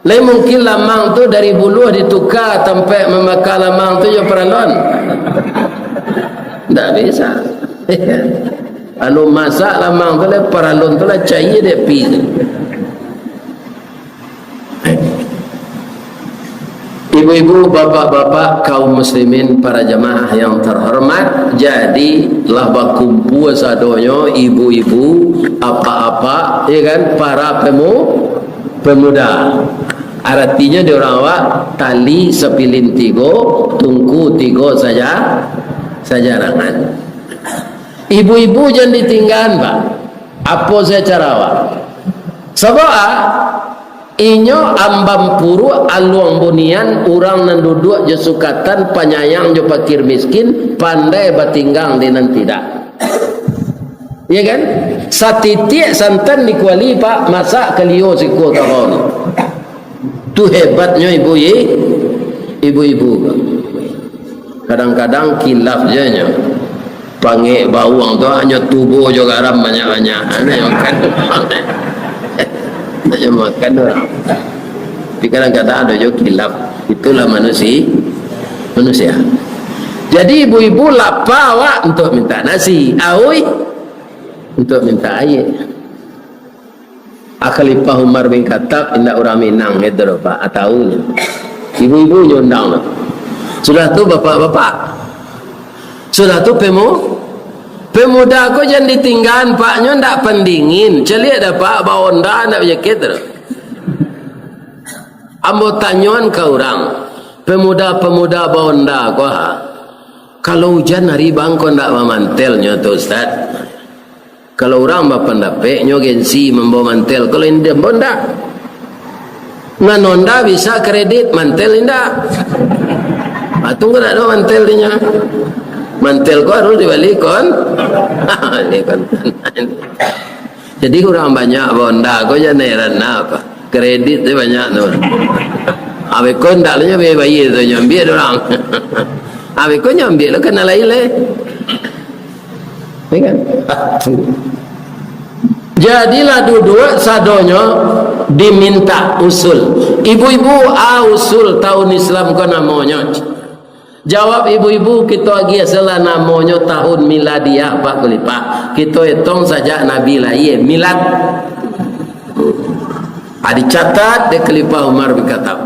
Lai mungkin lamang tu dari buluah dituka tampek mambaka lamang tu jo paralon. Ndak bisa. Anu masak lamang tu lai, paralon tu lah caia dek api tu. Ibu-ibu, bapak-bapak, kaum muslimin, para jamaah yang terhormat, jadi lah bakumpua sadonyo, ibu-ibu, apak-apak, ya kan, para pemu-, pemuda. Aratinyo di urang awak, tali sapilin tigo, tungku tigo saja, sajarangan. Ibu-ibu jan ditinggaan, Pak. Apo sajo cara awak. Sabab, ah, inyo ambam puruak aluang bunian, urang nan duduak jo sukatan, panyayang jo pakir miskin, pandai batinggang di nan tidak. Ya kan? Satitiak santan di kuali, Pak, masak kalio sikua kabau ni. Tu hebatnyo ibu i-, ibu-ibu. Kadang-kadang kilaf je nyo. Pangek bawang tu hanyo tubuah jo garam banyak-banyak. Hanyo makan. Hanyo makan urang. Tapi kadang-kadang ado jo kilaf. Itulah manusi-, manusia. Jadi ibu-ibu lapa awak untuk minta nasi. Auih untuk minta aia. Ah, Khalifah Umar bin Khattab indak urang Minang itu doh, Pak. Ah, tahu nyo. Ibu-ibu nyo undang tu. Sudah tu bapak-bapak. Sudah tu pemu-, pemuda ko jan ditinggaan, Pak, nyo ndak pandingin. Caliak dah, Pak, ba-Honda ndak bajakit tu. Ambo tanyoan ka urang, pemuda-pemuda ba-Honda ko ha, kalau ujan hari bang ko ndak bamantel nyo tu, Ustaz? Kalau urang bapandapek, nyo gengsi mambawa mantel. Kalau indak, ambo ndak. Nan Honda bisa kredit, mantel indak. Patung ko ndak ado mantel dinyo. Mantel ko harus dibali kon. Bali kontan. Jadi urang banyak ba-Honda ko jan heran apa. Kredit tu banyak tu. Abih ko ndak nyo bayar tu, nyo ambiak urang. Abih ko nyo ambiak lo, kanai lain lai. Ya kan? Jadilah duduak sadonyo diminta usul. Ibu-ibu, a usul tahun Islam ko namonyo? Jawab ibu-ibu, kito agiah salah, namonyo tahun miladiah, Pak Khalifah. Kito etong sajak Nabi lahia, milad. Ah, dicatat dek Khalifah Umar bin Khattab.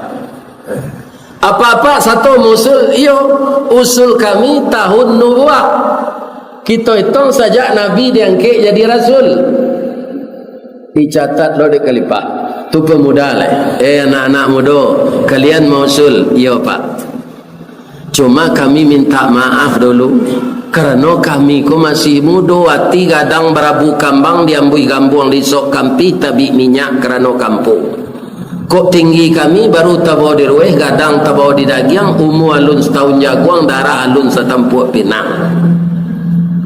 Apak-apak sato mausul? Iyo, usul kami tahun nubuah. Kito etong sajak Nabi diangkek jadi rasul. Dicatat lo dek Khalifah. Tu pemuda lai. Eh, anak-anak mudo, kalian mausul? Iyo, Pak. Cuma kami minta maaf dulu, karano kami ko masih mudo, ati gadang barabu kambang, diambuih gambuang, disok kampih, tabik minyak karano kampuang. Kok tinggi kami baru tabao di ruweh, gadang tabao di dagiang, umua alun satahun jaguang, darah alun satampuak pinang.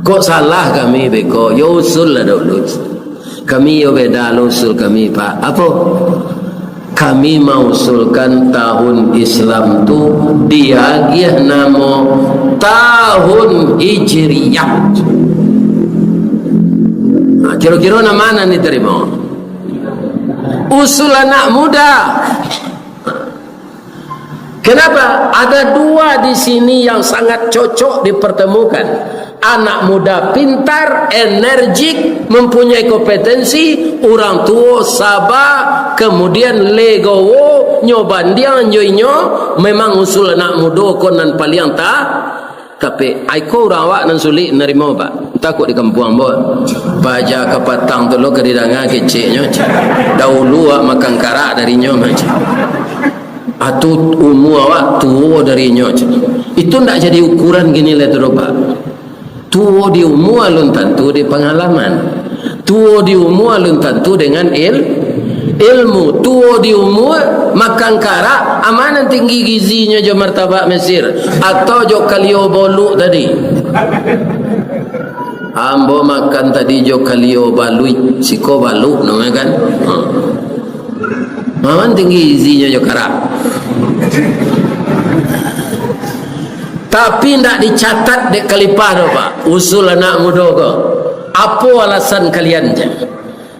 Kok salah kami beko? Yo usul lah dulu. Kami yo beda lo usul kami, Pak. Apo? Kami mausulkan tahun Islam tu diagiah namo tahun Hijriah. Nah, kiro-kiro nan ma nan ditarimo? Usul anak muda. Kenapa? Ada dua di sini yang sangat cocok dipertemukan. Anak muda pintar, energik, mempunyai kompetensi, urang tuo saba, kemudian legowo, nyo bandiang jo inyo, memang usul anak mudo ko nan paliang ta-, Tapi, ai ko urang awak nan sulik narimo, Pak. Takuk di kampuang, Bot. Paja kapatang tu lo ka didanga keceknyo, cik. Dahulu awak makan karak dari nyo, cik. Atu umua awak tuo dari nyo, cik. Itu ndak jadi ukuran kini lai tu doh, Pak. Tuo di umua alun tantu di pangalaman. Tuo di umua alun tantu dengan il-, ilmu. Tuo di umua makan karak, a ma nan tinggi gizinyo jo martabak Mesir, atau jo kalio baluik tadi? Ambo makan tadi jo kalio baluik, siko baluik namonyo kan? Ha. A ma nan tinggi gizinyo jo karak? Tapi ndak dicatat dek Khalifah doh, Pak, usul anak mudo ko. Apo alasan kalian, cek?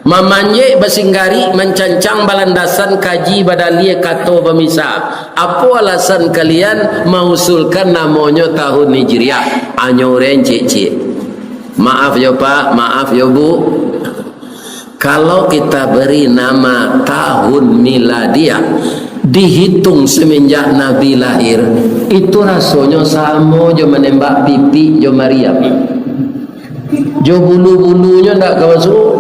Mamanjek basinggarik, mancancang balandasan, kaji badalia, kato bamisa. Apo alasan kalian mausulkan namonyo tahun Hijriah? Anyo urang ciek-ciek. Maaf yo, Pak, maaf yo, Bu. Kalau kita beri nama tahun miladiah, dihitung semenjak Nabi lahir, itu rasonyo samo jo manembak pipik jo mariam. Jo bulu-bulunyo ndak ka masuak.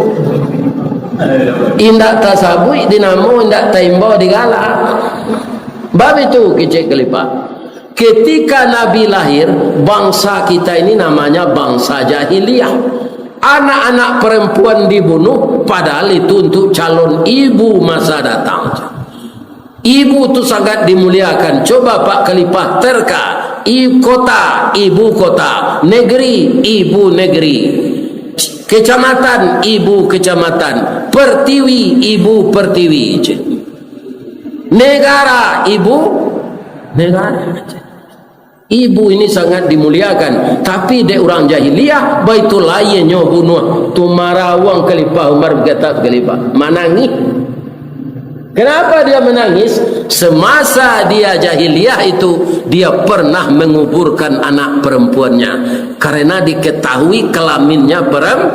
Indak tasabuik di namo, indak taimbau di gala. Bab itu kecek Khalifah. Ketika Nabi lahir, bangsa kita ini namanya bangsa jahiliyah. Anak-anak perempuan dibunuh, padahal itu untuk calon ibu masa datang. Ibu tu sangat dimuliakan. Coba Pak Khalifah terka, i-, kota, ibu kota, negeri, ibu negeri, kecamatan, ibu kecamatan, pertiwi, ibu pertiwi. Negara, ibu negara. Ibu ini sangat dimuliakan, tapi dek urang jahiliyah, baitu lahianyo bunuah. Tu marawang Khalifah Umar, bakato Khalifah, manangih. Kenapa dia menangis? Semasa dia jahiliyah itu, dia pernah menguburkan anak perempuannya, karena diketahui kelaminnya perem-,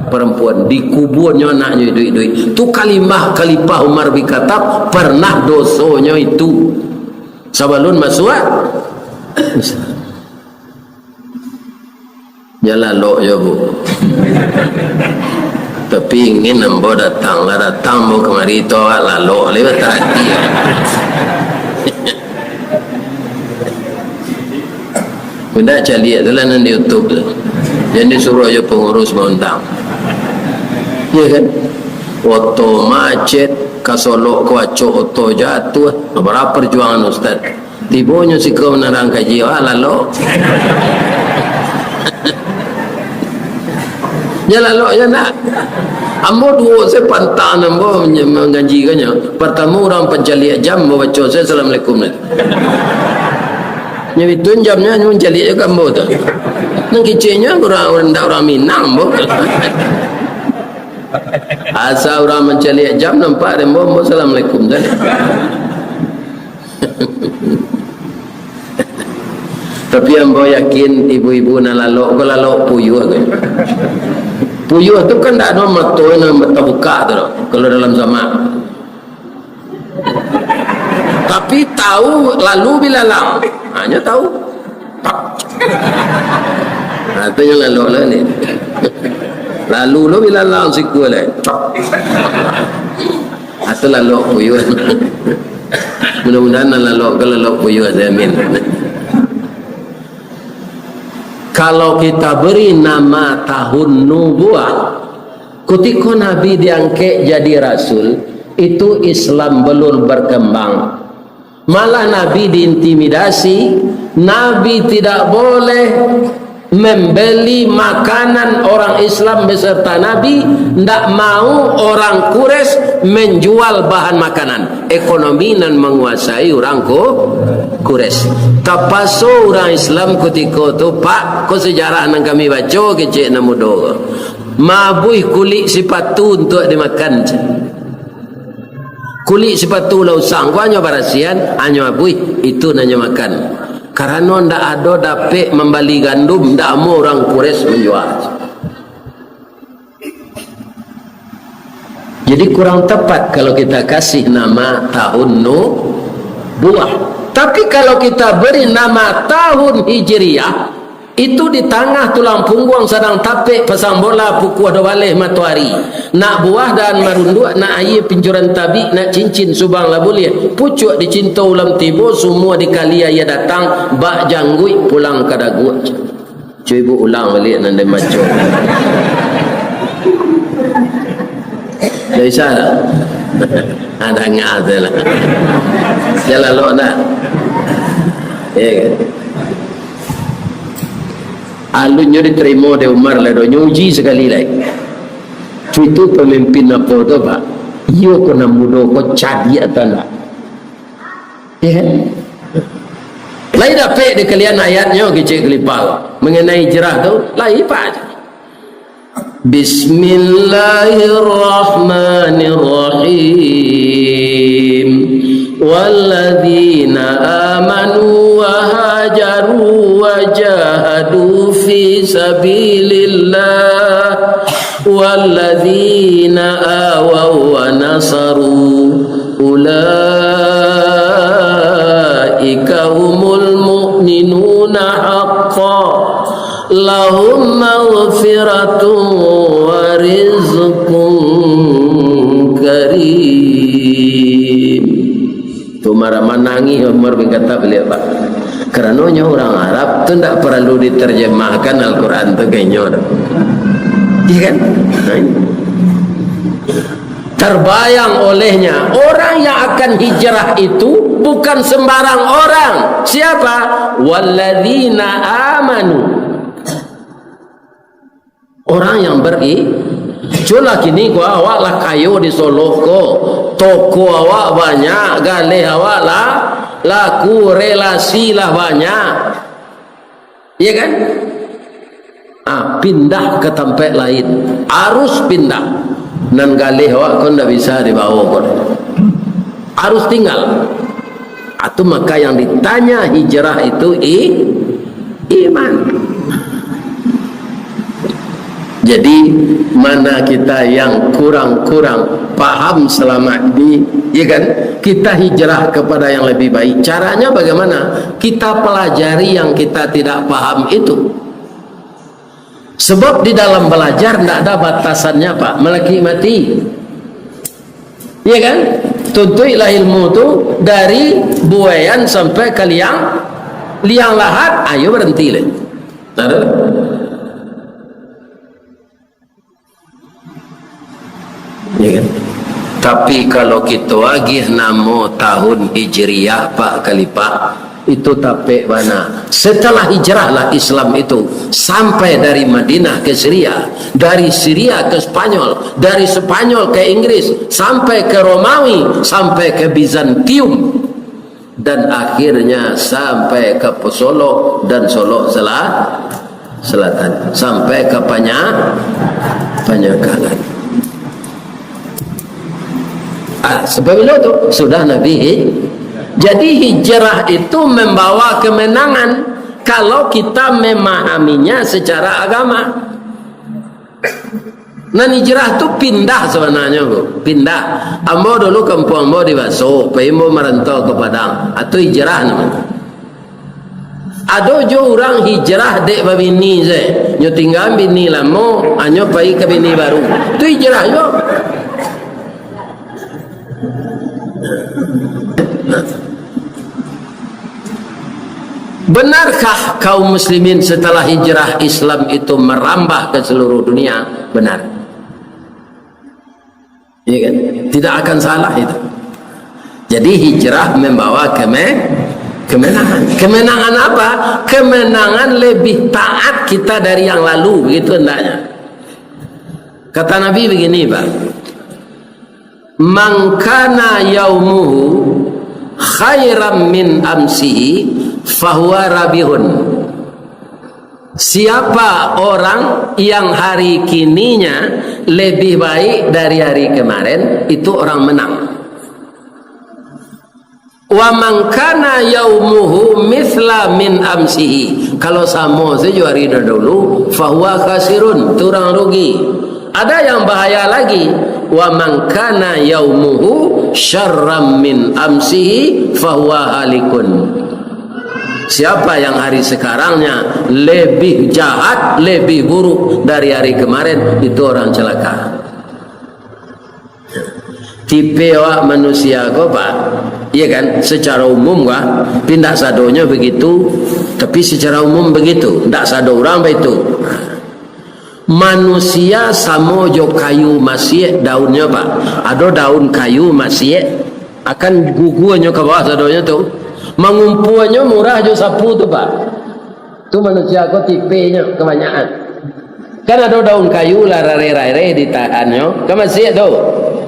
Parampuan, dikubuannyo anaknyo iduik-iduik. Tu kalimah Khalifah Umar bin Khattab pernah dosonyo itu. Sabalun masuak. Jan lalok jo, Bu. Tapi ingin ambo datang, lah datang ambo kamari tu awak lalok lai batati. Indak, caliak tu lah nan di YouTube tu. Jan disuruah jo pangurus maundang. Iyo kan? Oto macet, kasolok ko acok oto jatuah. Bara parjuangan ustaz. Tibonyo siko manarang kaji, wah, lalok. Jan lalok, jan nak. Ambo duo se pantang ambo manje-, mangajikan nyo. Partamo urang pancaliak jam, ambo baco se assalamualaikum. Nyo itu jamnyo, nyo mancaliak jo ka ambo tu. Nan keceknyo urang, urang ndak urang Minang, ambo. Asa urang mancaliak jam nampak dek ambo, ambo assalamualaikum tadi. Tapi ambo yakin ibu-ibu nan lalok ko lalok puyuah ko. Puyuah tu kan ndak ado mato nan tabuka tu doh, kalau dalam samak. Tapi tahu lalu bilalang. Ha, nyo tahu. Nah, tu nyo lalok lah ni. Lalu lo bilalang sikua lai. Atau lalok puyuah. Mudah-mudahan nan lalok ko lalok puyuah, saya amin. Kalau kita beri nama tahun nubuah, kutiko Nabi diangkek jadi rasul, itu Islam belum berkembang. Malah Nabi diintimidasi, Nabi tidak boleh membeli makanan orang Islam beserta Nabi, ndak mau orang Quraisy menjual bahan makanan. Ekonomi nan manguasai urang Qu-, Quraisy. Tapaso urang Islam kutiko tu, Pak, ko sejarah nan kami baco kecek nan mudo ko. Maabuih kulik sipatu untuak dimakan. Kulik sipatu lah usang, ko hanyo barasiahan, hanyo abuih, itu nan nyo makan. Karano ndak ado dapek mambali gandum, ndak amuah urang Quraisy manjua. Jadi kurang tepat kalau kita kasih nama tahun nubuah. Tapi kalau kita beri nama tahun Hijriah, itu di tangah tulang pungguang sadang tapek pasang bola pukua duo baleh matoari. Nak buah dahan marunduak, nak aia pincuran tabik, nak cincin subang lah buliah. Pucuak dicinto ulam tibo, sumua dikali aia datang, bak jangguik pulang ka daguak. Cubo ulang baliak nan den baco. Dah bisa tak? Ah, danga tu lah. Jan lalok nak. Ya kan? Alunnyo diterimo dek Umar lah, donyo uji sakali lai. Cuitu pamimpin apo tu, Pak? Iyo ko nan mudo ko cadiak atau ndak? Ya kan? Lai dapek dikalian ayatnyo kecek Khalifah mengenai hijrah tu, lai, Pak. Bismillahirrahmanirrahim. Walladzina amanu wa hajaru wa jahadu fi sabilillah, walladzina awaw wa nasaru, ulaika humul mu'minuna haqqan, lahum maghfiratun wa rizqun karim. Tu marah manangih Umar bin Khattab liek, Pak. Karano nyo urang Arab tu ndak paralu diterjemahkan Al-Quran tu ka inyo tu. Iya kan? Nah, ini. Terbayang olehnya, orang yang akan hijrah itu bukan sembarang orang. Siapa? Walladzina amanu. Orang yang beri-, cubolah kini ko awak lah kayo di Solok ko, toko awak banyak, galeh awak lah laku, relasi lah banyak. Iya kan? Ah, pindah ke tampek lain. Arus pindah. Nan galeh awak ko ndak bisa dibawo ko. Arus tinggal. Atu maka yang ditanya hijrah itu i-, iman. Jadi, mana kita yang kurang-kurang paham selama ini, ya kan? Kita hijrah kepada yang lebih baik. Caranya bagaimana? Kita pelajari yang kita tidak paham itu. Sebab di dalam belajar ndak ada batasannya, Pak. Malakik mati. Iya kan? Tuntuiklah ilmu tu dari buaian sampai ke liang, liang lahat, ayo berhenti leh. Nah, tu. Ya kan? Tapi kalau kita agih namo tahun Hijriah, Pak Khalifah, itu tapek bana. Setelah hijrahlah Islam itu sampai dari Madinah ke Syria, dari Syria ke Spanyol, dari Spanyol ke Inggris, sampai ke Romawi, sampai ke Bizantium, dan akhirnya sampai ke Solok dan Solok Sela-, Selatan, sampai ke Panya-, Panyakangan. Ah, sebab itu tu, sudah Nabi hi-, jadi hijrah itu membawa kemenangan kalau kita memahaminya secara agama. Nan hijrah tu pindah sebenarnya, Bu. Pindah. Ambo dulu kampuang ambo di Baso, pai ambo marantau ka Padang. Atu hijrah namanya. Ado jo urang hijrah dek babini se. Nyo tingga bini lamo, anyo pai ka bini baru. Tu hijrah jo. Benarkah kaum muslimin setelah hijrah Islam itu merambah ke seluruh dunia? Benar. Iya kan? Tidak akan salah itu. Jadi hijrah membawa keme-, kemenangan. Kemenangan apa? Kemenangan lebih taat kita dari yang lalu, begitu hendaknya. Kata Nabi begini, Pak. "Man kana yaumuhu khairan min amsihi, fahuwa rabihun." Siapa orang yang hari kininya lebih baik dari hari kemarin, itu orang menang. "Wa man kana yaumuhu mithla min amsihi." Kalau samo sajo hari dahulu, fahuwa khasirun, tu urang rugi. Ada yang bahaya lagi, "Wa man kana yaumuhu syarran min amsihi, fahuwa halikun." Siapa yang hari sekarangnya lebih jahat, lebih buruk dari hari kemarin, itu orang celaka. Tipe awak manusia ko, Pak, iya kan, secara umum, Pak, tapi ndak sadonyo begitu, tapi secara umum begitu, ndak sado urang baitu. Manusia samo jo kayu masiak daunnyo, Pak. Ado daun kayu masiak, akan guguanyo ka bawah sadonyo tu. Mangumpuanyo murah jo sapu tu, Pak. Tu manusia ko tipenyo kabanyakan. Kan ado daun kayu lah rareh-rareh ditahannyo, kan masiak tu.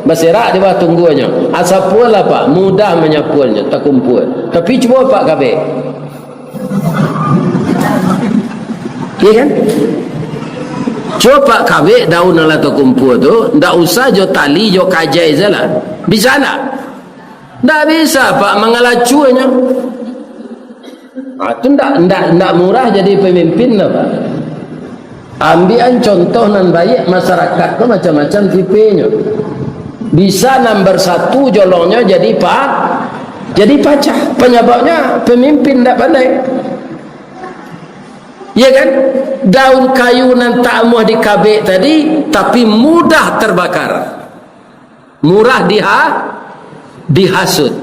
Baserak di bawah tungguanyo. Asapuan lah, Pak, mudah manyapuannyo, takumpua. Tapi cubo, Pak, kabek. Iya kan? Cubo, Pak, kabek daun nan lah takumpua tu, ndak usah jo tali, jo kajai sajolah. Bisa ndak? Ndak bisa, Pak, mangalacuanyo. Ah, tu ndak, ndak, ndak murah jadi pamimpin lah, Pak. Ambiakan contoh nan baiak, masarakat ko macam-macam tipenyo. Bisa nan basatu jolongnyo jadi pa-, jadi pacah. Panyababnyo pamimpin ndak pandai. Iya kan? Daun kayu nan tak amuah dikabek tadi, tapi mudah terbakar. Murah diha-, dihasut.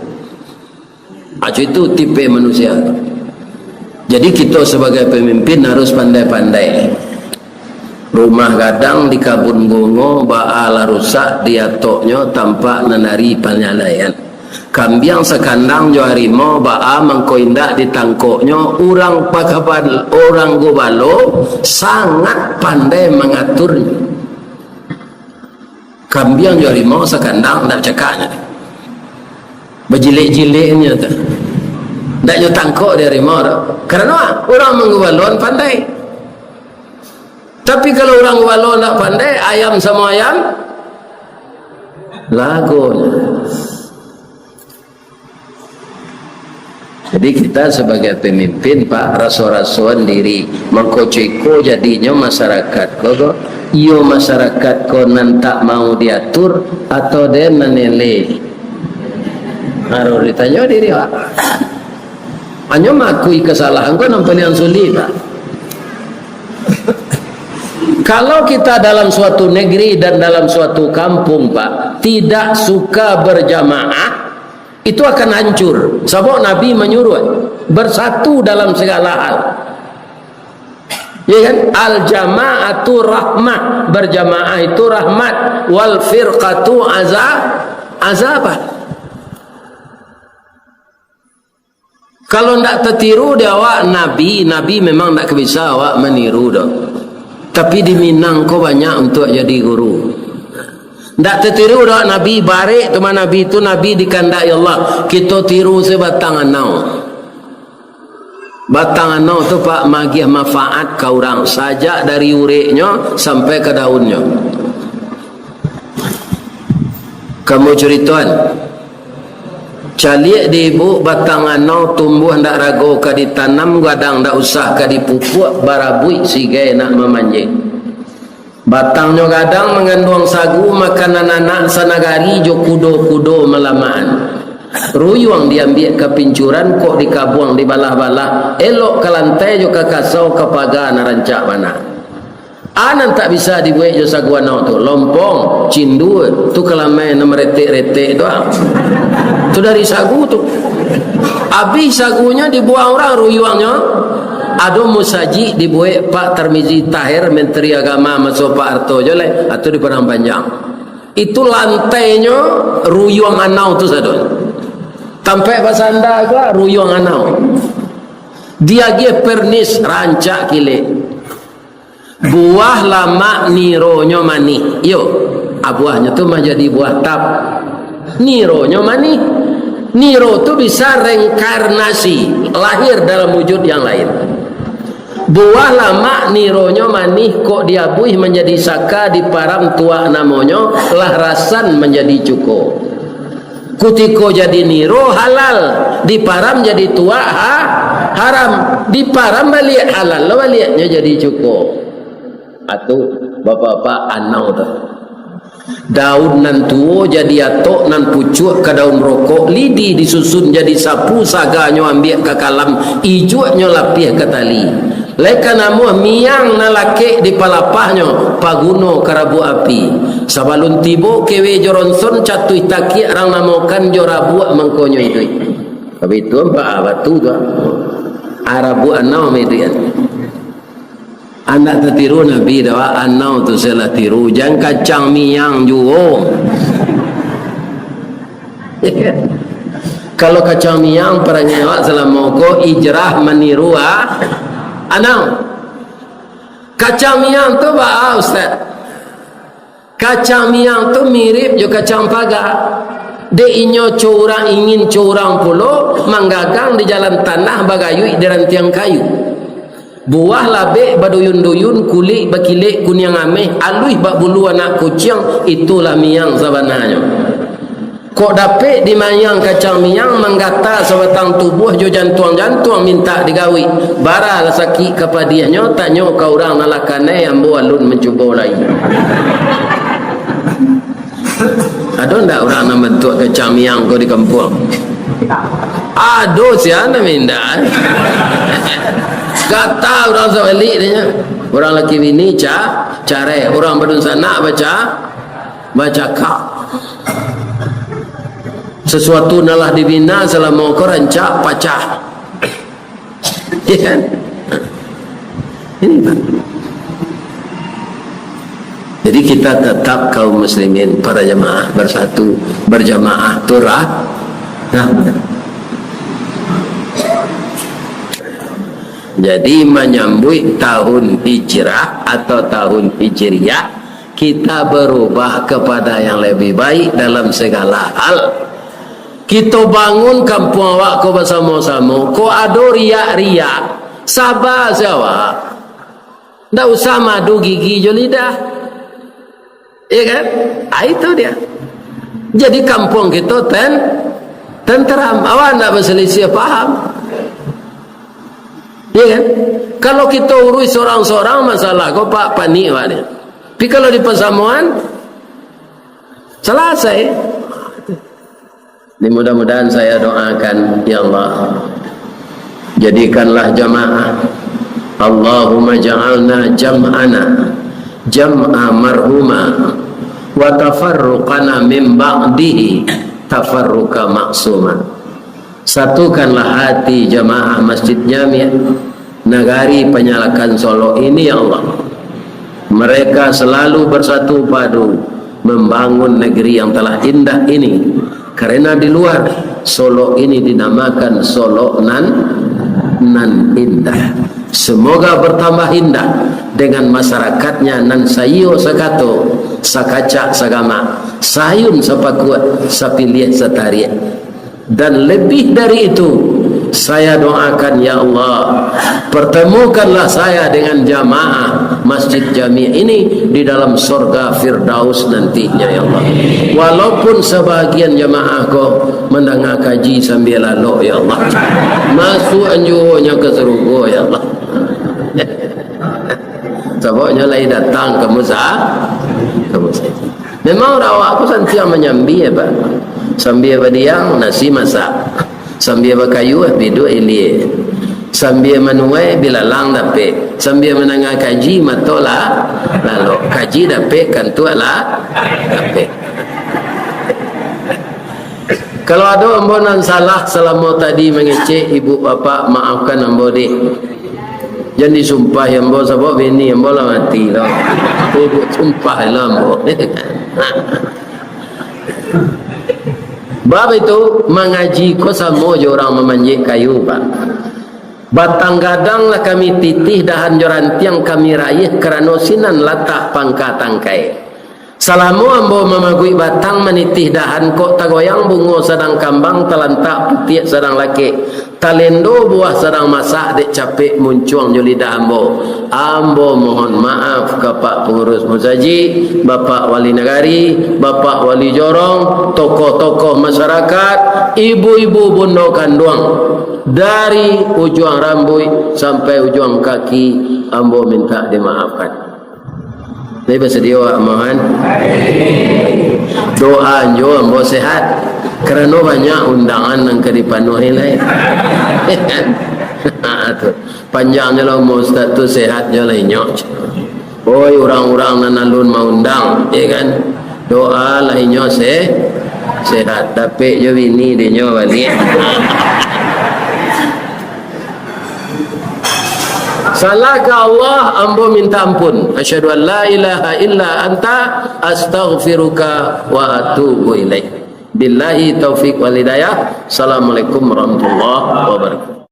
Acu itu tipe manusia. Jadi, kito sabagai pamimpin harus pandai-pandai. Rumah gadang di kabun bungo, baa lah rusak, diatoknyo tampak nan ari panyalaian. Kambiang sakandang jo harimau, baa mangko indak ditangkoknyo, urang pakabal-, urang gubalo sangat pandai mangaturnyo. Kambiang jo harimau sakandang, ndak bacakaknyo tu. Bajilek-jileknyo tu. Ndak nyo tangkok dek harimau tu. Karano urang manggubalon pandai. Tapi kalau urang gubalo ndak pandai, ayam samo ayam lago. Jadi, kita sabagai pamimpin, Pak, raso-rasoan diri. Mangko co iko jadinyo masarakat ko, ko. Iyo masyarakat ko nan tak mau diatur, atau den nan eleh? Harus ditanyo diri awak. Hanyo mangakui kesalahan ko nan paliang sulik, Pak. Kalau kita dalam suatu negeri dan dalam suatu kampung, Pak, tidak suka berjamaah, itu akan hancur. Sabab Nabi manyuruh bersatu dalam segala hal. Ya kan? Al-jama'atu rahmah, berjamaah itu rahmat. Wal firqatu aza-, azabah. Kalau ndak tatiru di awak Nabi, Nabi memang ndak ka bisa awak maniru doh. Tapi di Minang ko banyak untuak jadi guru. Ndak tatiru doh Nabi, barek tu mah Nabi tu, Nabi dikandaki Allah. Kito tiru se batang anau. Batang anau tu, Pak, magiah manfaat ka urang, sajak dari ureknyo sampai ka daunnyo. Kamu curitoan, caliak di ibu, batang anau tumbuah ndak rago ka ditanam, gadang ndak usah ka dipupuak, barabuik sigai nak mamanjek. Batangnyo gadang manganduang sagu, makanan anak sanagari jo kudo-kudo malamahan. Ruyuang diambiak ka pincuran, kok dikabuang dibalah-balah, elok ka lantai jo ka kasau ka paga nan rancak bana. A nan tak bisa dibuek jo sagu anau tu, lompong, cindua, tu kalamai nan maretek-retek tu, ah. Tu dari sagu tu. Abih sagunyo dibuang urang, ruyuangnyo. Ado musajik dibuek Pak Tarmizi Taher, Menteri Agama maso Pak Harto jo lai, atau di Padang Panjang. Itu lantainyo ruyuang anau tu sado. Tampek basanda ko ruyuang anau. Diagiah pernis rancak kilek. Buah lamak nironyo manih. Iyo, a buahnyo tu manjadi buah tap. Nironyo manih. Niro tu bisa reinkarnasi, lahir dalam wujud yang lain. Buah lamak nironyo manih, kok diabuih manjadi saka, diparam tuak namonyo, lah rasan manjadi cuko. Kutiko jadi niro halal, diparam jadi tuak ha-, haram, diparam baliak halal lo baliaknyo jadi cuko. Atu, bapak-bapak, anau tu. Daun nan tuo jadi atok, nan pucuak ka daun rokok, lidi disusun jadi sapu, saganyo ambiak ka kalam, ijuaknyo lapiah ka tali. Lai ka namuah miang nan lakek di palapahnyo, paguno ka rabuak api. Sabalun tibo kewe jo ronson, catuih takiak rang namokan jo rabuak mangkonyo iduik. Tapi tu ampak batu tu, ah. Ah, rabuak anau mah iduik an. Andak tatiru Nabi dah, anau tu salah tiru, jan kacang miang juo. Kalau kacang miang, parangai awak salamo ko ijrah maniru, ah, anau. Kacang miang tu baa, Ustaz? Kacang miang tu mirip jo kacang paga. Dek inyo co urang ingin co urang pulo, manggagang di jalan tanah, bagayuik di rantiang kayu. Buah labek baduyun-duyun, kulik bakilek kuniang ameh, aluih bak bulu anak kuciang, itulah miang sabananyo. Kok dapek di miang kacang miang, manggata sabatang tubuah jo jantuang-jantuang mintak digawik. Bara lah sakik ka padiahnyo, tanyo ka urang nan lah kanai, ambo alun mancubo lai. Ado ndak urang nan bantuak kacang miang ko di kampuang? Ado sia nan minda. Gata urang sabalik dia. Urang laki bini ca-, carai, urang badunsanak baca-, bacakak. Sasuatu nan lah dibina salamo ko rancak pacah. Ya kan? Ini, Pak. Jadi kita tetap kaum muslimin, para jamaah bersatu, berjamaah tu rah-, rahmat. Jadi menyambut tahun hijrah atau tahun hijriah, kita berubah kepada yang lebih baik dalam segala hal. Kito bangun kampuang awak ko basamo-samo, kok ado riak-riak, saba se awak. Ndak usah madu gigi jo lidah. Iya kan? Ah, itu dia. Jadi kampuang kito ten-, tenteram. Awak ndak basalisiah paham. Iya kan? Kalau kito uruih sorang-sorang masalah ko, Pak, panik awak ni. Tapi kalau di pasamuan, salasai. Ini mudah-mudahan saya doakan, ya Allah, jadikanlah jamaah. Allahumma ja'alna jam'ana jam'a marhuma, wa tafarruqana min ba'dihi tafarruqa maksuma. Satukanlah hati jamaah Masjid Jami' Nagari Panyalakan Solok ini, ya Allah. Mereka selalu bersatu padu membangun negeri yang telah indah ini. Karena di luar, Solok ini dinamakan Solok nan, nan indah. Semoga bertambah indah dengan masyarakatnya nan saiyo sakato, sakacak sagamak, saayun sapakuak, sapiliah satariak. Dan lebih dari itu, saya doakan, ya Allah, pertemukanlah saya dengan jamaah Masjid Jami' ini di dalam sorga Firdaus nantinya, ya Allah. Walaupun sebahagian jamaah ko mandanga kaji sambia lalok, ya Allah. Masuak juonyo ka sarugo, ya Allah. Sababnyo lai datang ka musa-, ka musajik. Memang urang awak ko santiang manyambia, Pak. Sambia badiang, nasi masak. Sambia bakayuah, biduak ilia. Sambia manuai, bilalang dapek. Sambia mandanga kaji, mato la-, lalok. Kaji dapek, kantuak la-, dapek. Kalau ado ambo nan salah salamo tadi mangecek ibu bapak, maafkan ambo deh. Jan disumpahi ambo, sabab bini ambo lah mati lo. Ibu sumpah lah ambo. Bab itu, mangaji ko samo jo urang mamanjek kayu, Pak. Batang gadang lah kami titih, dahan jo rantiang kami raiah, karano sinan latak pangka tangkai. Salamo ambo mamaguik batang, manitih dahan, kok tagoyang bungo sadang kambang, talantak putiak sadang lakek, talendo buah sadang masak, dek capek muncuang jo lidah ambo. Ambo mohon maaf ka Pak Pangurus Musajik, Bapak Wali Nagari, Bapak Wali Jorong, tokoh-tokoh masyarakat, ibu-ibu bundo kanduang, dari ujuang rambuik sampai ujuang kaki, ambo mintak dimaafkan. Jadi, basadio awak, Ambo, kan? Doa jo ambo sehat. Karano banyak undangan nan ka dipanuahi lai. Tu. Panjang jo lah umua ustaz tu, sehat jo lah inyo. Oi, urang-urang nan alun maundang, ya kan? Doa lah inyo se-, sehat. Dapek jo bini dinyo baliak. Salah ka Allah, ambo minta ampun. Asyhadu an la ilaha illa anta, astaghfiruka wa atubu ilaik. Billahi taufik wal hidayah. Assalamualaikum warahmatullahi wabarakatuh.